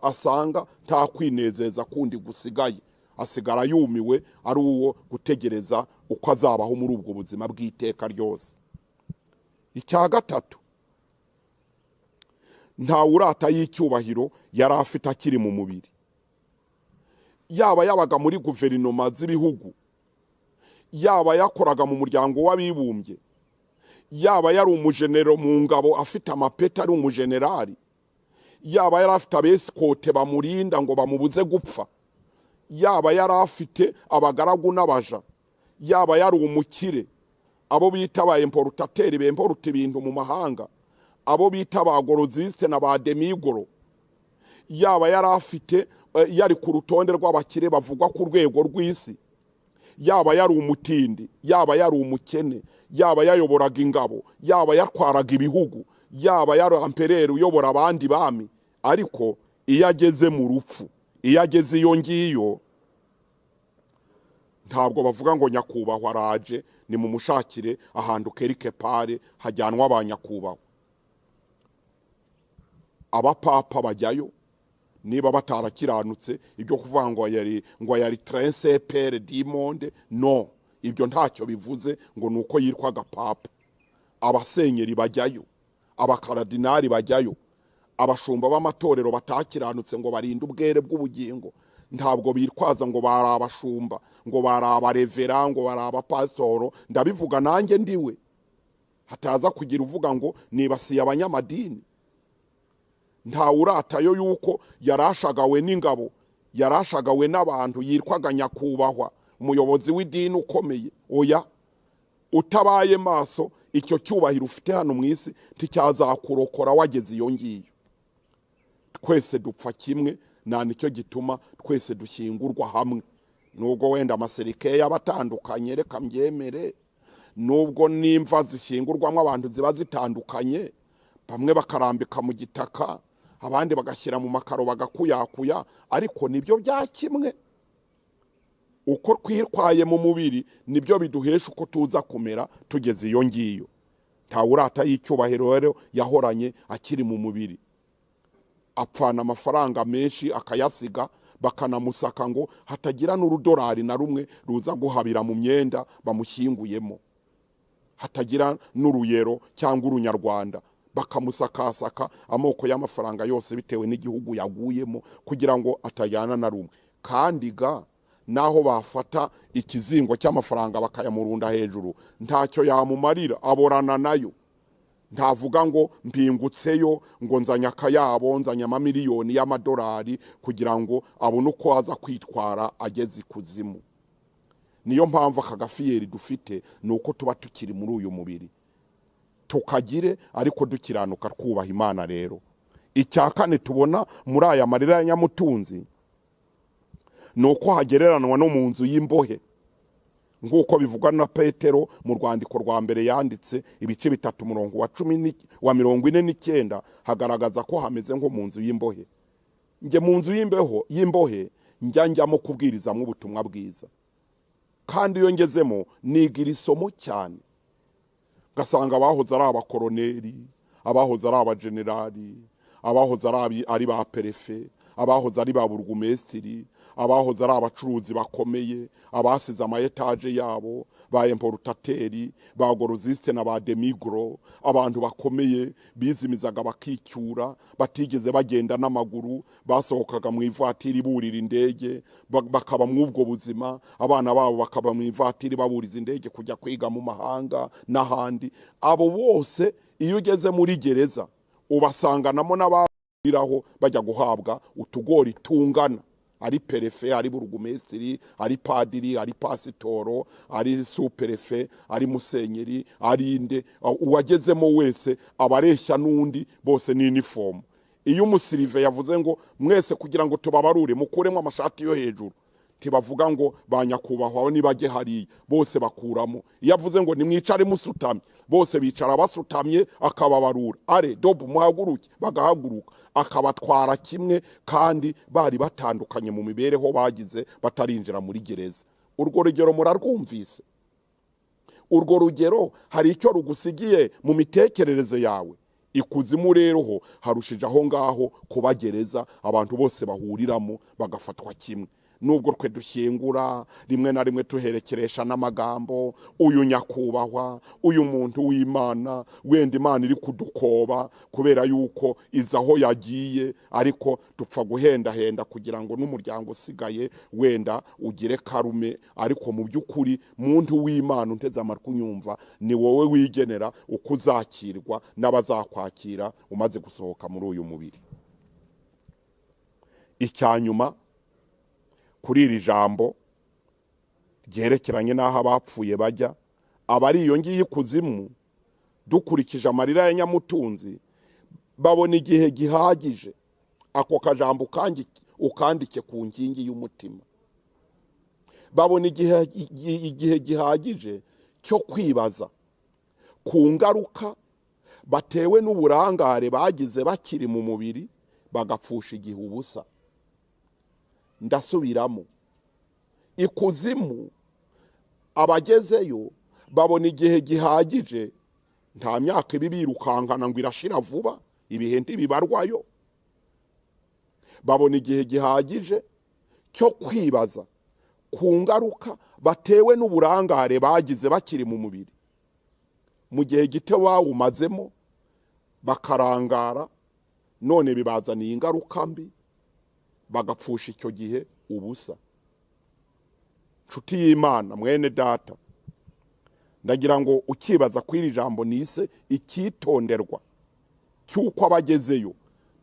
asanga nta kwinezeza kundi gusigaye. Asigara yumiwe, ari uwo gutegereza uko azabaho muri ubwo buzima bw'iteka ryose. Icya gatatu, nta urata y'icyubahiro yari afite akiri mu mubiri. Yaba yabaga muri guverinoma z'ibihugu, yaba yakoraga mu muryango w'abibumbye, yaba yari umujenero mu ngabo afite amapeti ari umujenerali, yaba yari afite abesikote bamurinda ngo bamubuze gupfa, yaba yari afite abagaragu n'abaja, yaba yari umukire, abo bita ba importateri bemporuta ibintu mu mahanga, abo bita ba goroziste na ba demigoro, yaba yari afite yari ku rutonde rw'abakire bavugwa ku rwego rw'isi, yaba yari umutindi, yaba yari umukene, yaba yayoboraga ingabo, yaba yatwaraga ibihugu, yaba yari ampereri uyobora abandi bami, ariko iyo ageze mu rupfu, iyo ageze iyo ngiyo, ntabwo bavuga ngo nyakubahwa araje, ni mumushakire ahantu kerike pare hajyanwa ba nyakubahwa. Abapapa bajyayo niba batarakiranutse, ibyo kuvuga ngo yari prince père du monde, no, ibyo ntacyo bivuze ngo nuko yitwaga papa. Abasenyeri bajyayo, abakaradinari bajyayo, abashumba b'amatorero batakiranutse ngo barinde ubwere bw'ubugingo, ntabwo bitwaza ngo bari abashumba, ngo bari abarevera, ngo bari abapasitoro. Ndabivuga nanjye ndiwe, hataza kugira uvuga ngo nibasiye abanyamadini. Nta uratayo yuko yarashagawe n'ingabo, yarashagawe n'abantu, yitwaga nyakubahwa, umuyobozi w'idini ukomeye. Oya, utabaye maso icyo cyubahiro ufite hano mu isi nticyazakurokora wageze iyo ngiyo. Twese dupfa kimwe, nta nicyo gituma twese dushyingurwa hamwe. Nubwo wenda amaserike y'abatandukanye, reka mbyemere, nubwo n'imva zishyingurwamo abantu ziba zitandukanye, bamwe bakarambika mu gitaka, abandi bagashyira mu makaro bagakuyakuya, ariko nibyo bya kimwe. Uko twitwaye mu mubiri nibyo biduhesha uko tuza kumera tugeze iyo ngiyo. Nta urata y'icyubahiro rero yahoranye akiri mu mubiri. Apfana amafaranga menshi akayasiga, bakanamusaka ngo hatagira n'urudorari na rumwe ruza guhabira mu myenda bamushyinguyemo, hatagira n'uruyero cyangwa urunyarwanda, bakamusakasaka amoko y'amafaranga yose bitewe n'igihugu yaguyemo kugira ngo atajyana na rumwe. Kandi ga Naho bafata ikizingo cy'amafaranga bakayamurunda hejuru, ntacyo yamumarira, aborana nayo. Ntavuga ngo mpingutseyo, ngo nzanye akayabo, nzanye amamiliyoni y'amadolari kugira ngo abone uko aza kwitwara ageze ikuzimu. Niyo mpamvu aka gafiyeri dufite ni uko tuba tukiri muri uyu mubiri, tukagire ariko dukiranuka, twubaha Imana. Rero icya kane tubona muri aya marira ya nyamutunzi ni uko hagereranwa no mu nzu y'imbohe, nk'uko bivugwa na Petero mu rwandiko rwa mbere yanditse, ibice 3, umurongo wa 10 wa 49, hagaragaza ko hameze nko mu nzu y'imbohe. Njye mu nzu y'imbohe njya njyamo kubwirizamo ubutumwa bwiza, kandi iyo ngezemo nigira isomo cyane, ngasanga abahoze ari abakoroneri, abahoze ari abajenerali, abahoze ari ba perefe, abahoze ari ba burugumesitiri, abahoze ari abacuruzi bakomeye, abasize ama etaje yabo, ba importateri, ba goroziste na ba demigro, abantu bakomeye bizimizaga bakicyura, batigeze bagenda n'amaguru, basohokaga mu ivatiri burira indege, bakaba mu ubwo buzima, abana babo bakaba mu ivatiri baburiza indege kujya kwiga mu mahanga n'ahandi. Abo bose iyo ugeze muri gereza ubasanganamo n'ababiraho bajya guhabwa utugori tungana, ari perefe, ari burugumesitiri, ari padiri, ari pasitoro, ari superefe, ari musenyeri, ari inde, uwagezemo wese abareshya n'undi, bose ni uniform. Iyo umusirive yavuze ngo mwese kugira ngo tubabarure mukuremo amashati yo hejuru, ntibavuga ngo ba nyakubahwa nibajye hariya, bose bakuramo. Iyo avuze ngo nimwicare musutamye, bose bicara basutamye, akababarura. Are dobu muhaguruke, bagahaguruka, akabatwara kimwe, kandi bari batandukanye mu mibereho bagize batarinjira muri gereza. Urwo rugero murarwumvise? Urwo rugero hari icyo rugusigiye mu mitekerereze yawe? Ikuzimu rero ho harushije aho ngaho kuba gereza, abantu bose bahuriramo bagafatwa kimwe. Nubwo twe dushyingura rimwe na rimwe tuherekeresha n'amagambo, uyu nyakubahwa, uyu muntu w'Imana, wenda Imana iri kudukoba kubera yuko iza aho yagiye, ariko dupfa guhendahenda kugira ngo n'umuryango usigaye wenda ugire karume. Ariko mu by'ukuri muntu w'Imana unteze amatwi unyumva, ni wowe wigenera uko uzakirwa n'abazakwakira umaze gusohoka muri uyu mubiri. Icyanyuma kuri iri jambo ryerekeranye n'aho abapfuye bajya, abari iyo ngiye ikuzimu, dukurikije amarira ya nyamutunzi, babona igihe gihagije. Ako kajambo ukandike ku nkingi y'umutima. Babona igihe gihagije cyo kwibaza ku ngaruka batewe n'uburangare bagize bakiri mu mubiri, bagapfusha igihe ubusa. Ndasubiramo, ikuzimu abagezeyo babona igihe gihagije, nta myaka ibi birukankana ngo irashira vuba, ibihe ntibibarwayo. Babona igihe gihagije cyo kwibaza ku ngaruka batewe n'uburangare bagize bakiri mu mubiri, mu gihe gito bawumazemo bakarangara, none bibazaniye ingaruka mbi, bagapfusha icyo gihe ubusa. Nshuti y'Imana, mwene data, ndagira ngo ukibaza kuri iri jambo nise icyitonderwa cy'uko abagezeyo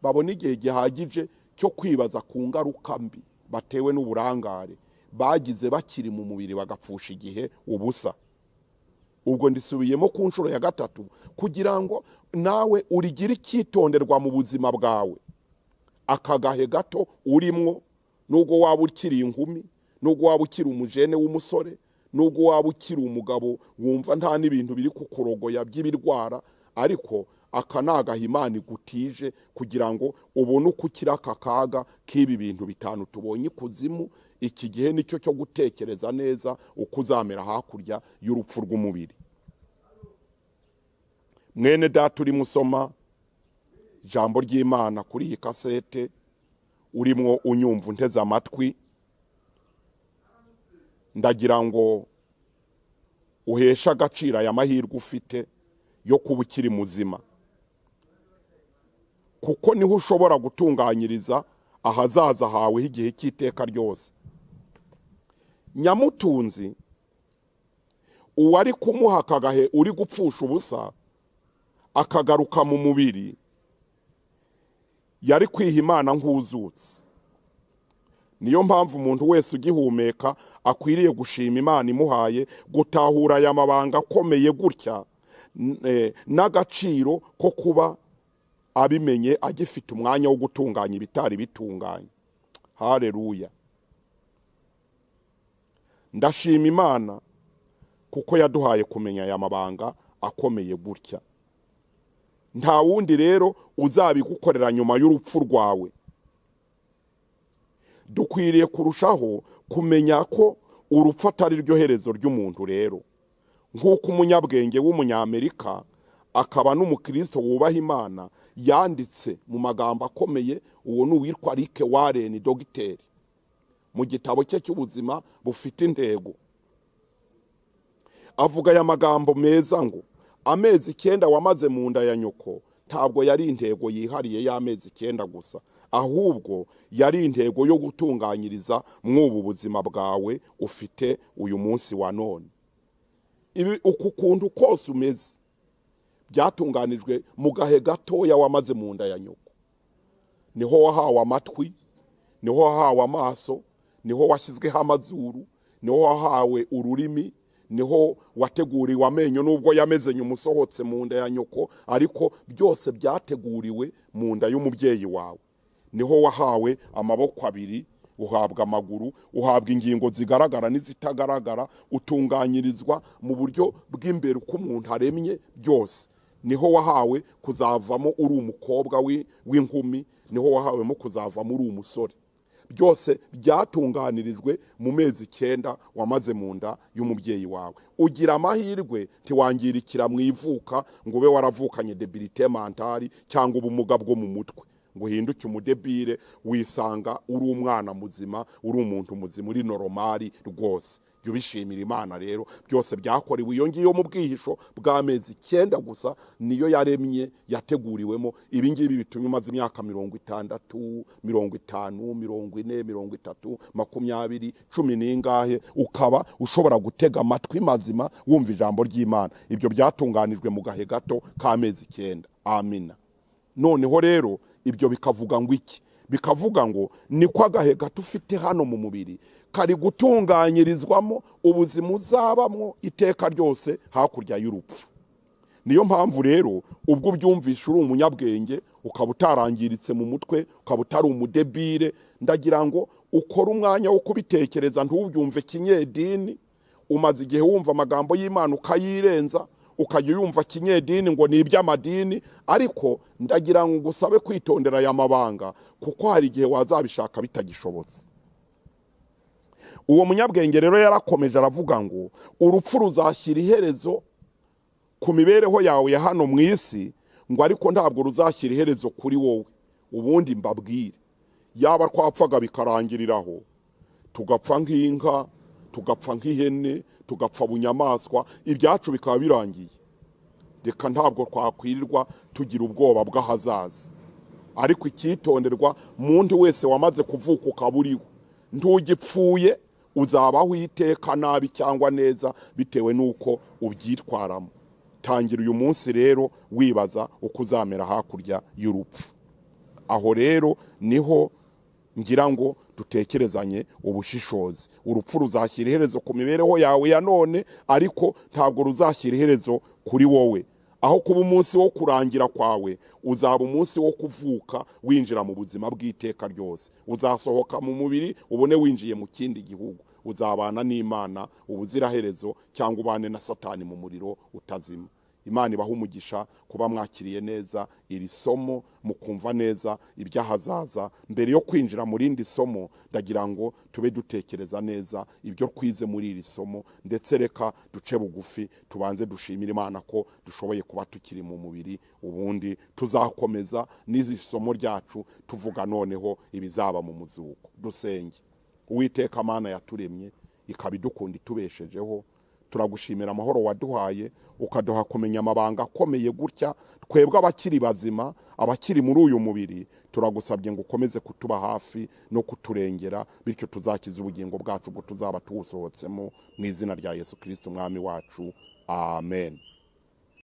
babona igihe gihagije cyo kwibaza ku ngaruka mbi batewe n'uburangare bagize bakiri mu mubiri, bagapfusha igihe ubusa. Ubwo ndisubiyemo ku nshuro ya 3 kugira ngo nawe urigire icyitonderwa mu buzima bwawe. Akagahe gato urimwo, nubwo waba ukiri inkumi, nubwo waba ukiri umujene w'umusore, nubwo waba ukiri umugabo wumva nta n'ibintu biri kukurogoya by'ibirwara, ariko aka ni agahe Imana igutije kugira ngo ubone uko ukira aka kaga k'ibi bintu 5 tubonye ikuzimu. Iki gihe nicyo cyo gutekereza neza uko uzamera hakurya y'urupfu rw'umubiri. Mwene data urimo usoma ijambo ry'Imana kuri iyi kasete, urimo unyumva unteze amatwi, ndagira ngo uheshe agaciro aya mahirwe ufite yo kuba ukiri muzima, kuko niho ushobora gutunganyiriza ahazaza hawe h'igihe cy'iteka ryose. Nyamutunzi uwari kumuha akagahe uri gupfusha ubusa akagaruka mu mubiri, yari kwiha Imana nk'uzutse. Niyo mpamvu umuntu wese ugihumeka akwiriye gushima Imana imuhaye gutahura aya mabanga akomeye gutya, n'agaciro ko kuba abimenye agifite umwanya wo gutunganya ibitari bitunganye. Haleluya. Ndashima Imana kuko yaduhaye kumenya aya mabanga akomeye gutya. Nta wundi rero uzabigukorera nyuma y'urupfu rwawe. Dukwiriye kurushaho kumenya ko urupfu atari ryo herezo ry'umuntu. Rero nk'uko umunyabwenge w'umunyamerika akaba n'umukristo wubaha Imana yanditse mu magambo akomeye, uwo ni uwitwa Rick Warren, dogiteri, mu gitabo cye cy'ubuzima bufite intego, avuga aya magambo meza ngo: amezi 9 wamaze mu nda ya nyoko ntabwo yari intego yihariye y'amezi 9 gusa, ahubwo yari intego yo gutunganyiriza mw'ubu buzima bwawe ufite uyu munsi wa none. Ibi uku kuntu kose umeze byatunganijwe mu gahe gatoya wamaze mu nda ya nyoko. Niho wahawe amatwi, niho wahawe amaso, niho washyizweho amazuru, niho wahawe ururimi, niho wateguriwe amenyo nubwo yameze nyuma usohotse mu nda ya nyoko, ariko byose byateguriwe mu nda y'umubyeyi wawe. Niho wahawe amaboko 2, uhabwa amaguru, uhabwa ingingo zigaragara n'izitagaragara, utunganyirizwa mu buryo bw'imbere uko umuntu aremye byose. Niho wahawe kuzavamo uri umukobwa w'inkumi, niho wahawemo kuzavamo uri umusore. Byose byatunganirijwe mu mezi 9 wamaze mu nda y'umubyeyi wawe. Ugira amahirwe ntiwangirikira mu ivuka ngo ube waravukanye debilité mentale cyangwa ubumuga bwo mu mutwe ngo uhinduke umudebile, wisanga uri umwana muzima, uri umuntu muzima, uri normali rwose. Jya ubishimira Imana. Rero byose byakorewe iyo ngiyo mu bwihisho bw'amezi 9 gusa, niyo yaremye yateguriwemo. Ibi ngibi bitumye umaze imyaka 60, 50, 40, 30, 20, 10 n'ingahe, ukaba ushobora gutega amatwi mazima wumva ijambo ry'Imana. Ibyo byatunganijwe mu gahe gato k'amezi 9. Amina. Noneho rero ibyo bikavuga ngo iki? Bikavuga ngo niko agahe gato ufite hano mu mubiri kari gutunganyirizwamo ubuzima uzabamwo iteka ryose hakurya y'urupfu. Niyo mpamvu rero ubwo ubyumvisha uri umunyabwenge, ukaba utarangiritse mu mutwe, ukaba utari umudebile, ndagira ngo ukore umwanya wo kubitekereza, ntubyumve kinyedini. Umaze igihe wumva amagambo y'Imana ukayirenza, ukajya yumva kinyedini ngo ni iby'amadini, ariko ndagira ngo ngusabe kwitondera aya mabanga, kuko hari igihe wazabishaka bitagishobotse. Uwo munyabwenge rero yarakomeje aravuga ngo urupfu ruzashyira iherezo ku mibereho yawe ya hano mu isi, ngo ariko ntabwo ruzashyira iherezo kuri wowe. Ubundi mbabwire, yaba twapfaga bikarangiriraho, tugapfa nk'inka, tugapfa nk'ihene, tugapfa bunyamaswa, ibyacu bikaba birangiye, reka ntabwo twakwirirwa tugira ubwoba bw'ahazaza. Ariko icyitonderwa, muntu wese wamaze kuvuka ukaba uriwe, ntugipfuye, uzabaho iteka nabi cyangwa neza bitewe n'uko ubyitwaramo. Tangira uyu munsi rero wibaza uko uzamera hakurya y'urupfu. Aho rero niho ngira ngo dutekerezanye ubushishozi. Urupfu ruzashyira iherezo ku mibereho yawe ya none, ariko ntabwo ruzashyira iherezo kuri wowe. Aho kuba umunsi wo kurangira kwawe, uzaba umunsi wo kuvuka winjira mu buzima bw'iteka ryose. Uzasohoka mu mubiri ubone winjiye mu kindi gihugu, uzabana n'Imana ubuziraherezo, cyangwa ubane na Satani mu muriro utazima. Imana ibahe umugisha kuba mwakiriye neza iri somo, mukumva neza iby'ahazaza. Mbere yo kwinjira mu rindi somo, ndagira ngo tube dutekereza neza ibyo twize muri iri somo, ndetse reka duce bugufi tubanze dushimire Imana ko dushoboye kuba tukiri mu mubiri. Ubundi tuzakomeza n'izi somo ryacu tuvuga noneho ibizaba mu muzuko. Dusenge. Uwiteka Mana yaturemye ikaba idukunda itubeshejeho, Turagushimira amahoro waduhaye, ukaduha kumenya amabanga akomeye gutya. Twebwe abakiri bazima, abakiri muri uyu mubiri, turagusabye ngo ukomeze kutuba hafi no kuturengera, bityo tuzakize ubugingo bwacu ubwo tuzaba tuwusohotsemo, mu izina rya Yesu Kristo Umwami wacu, amen.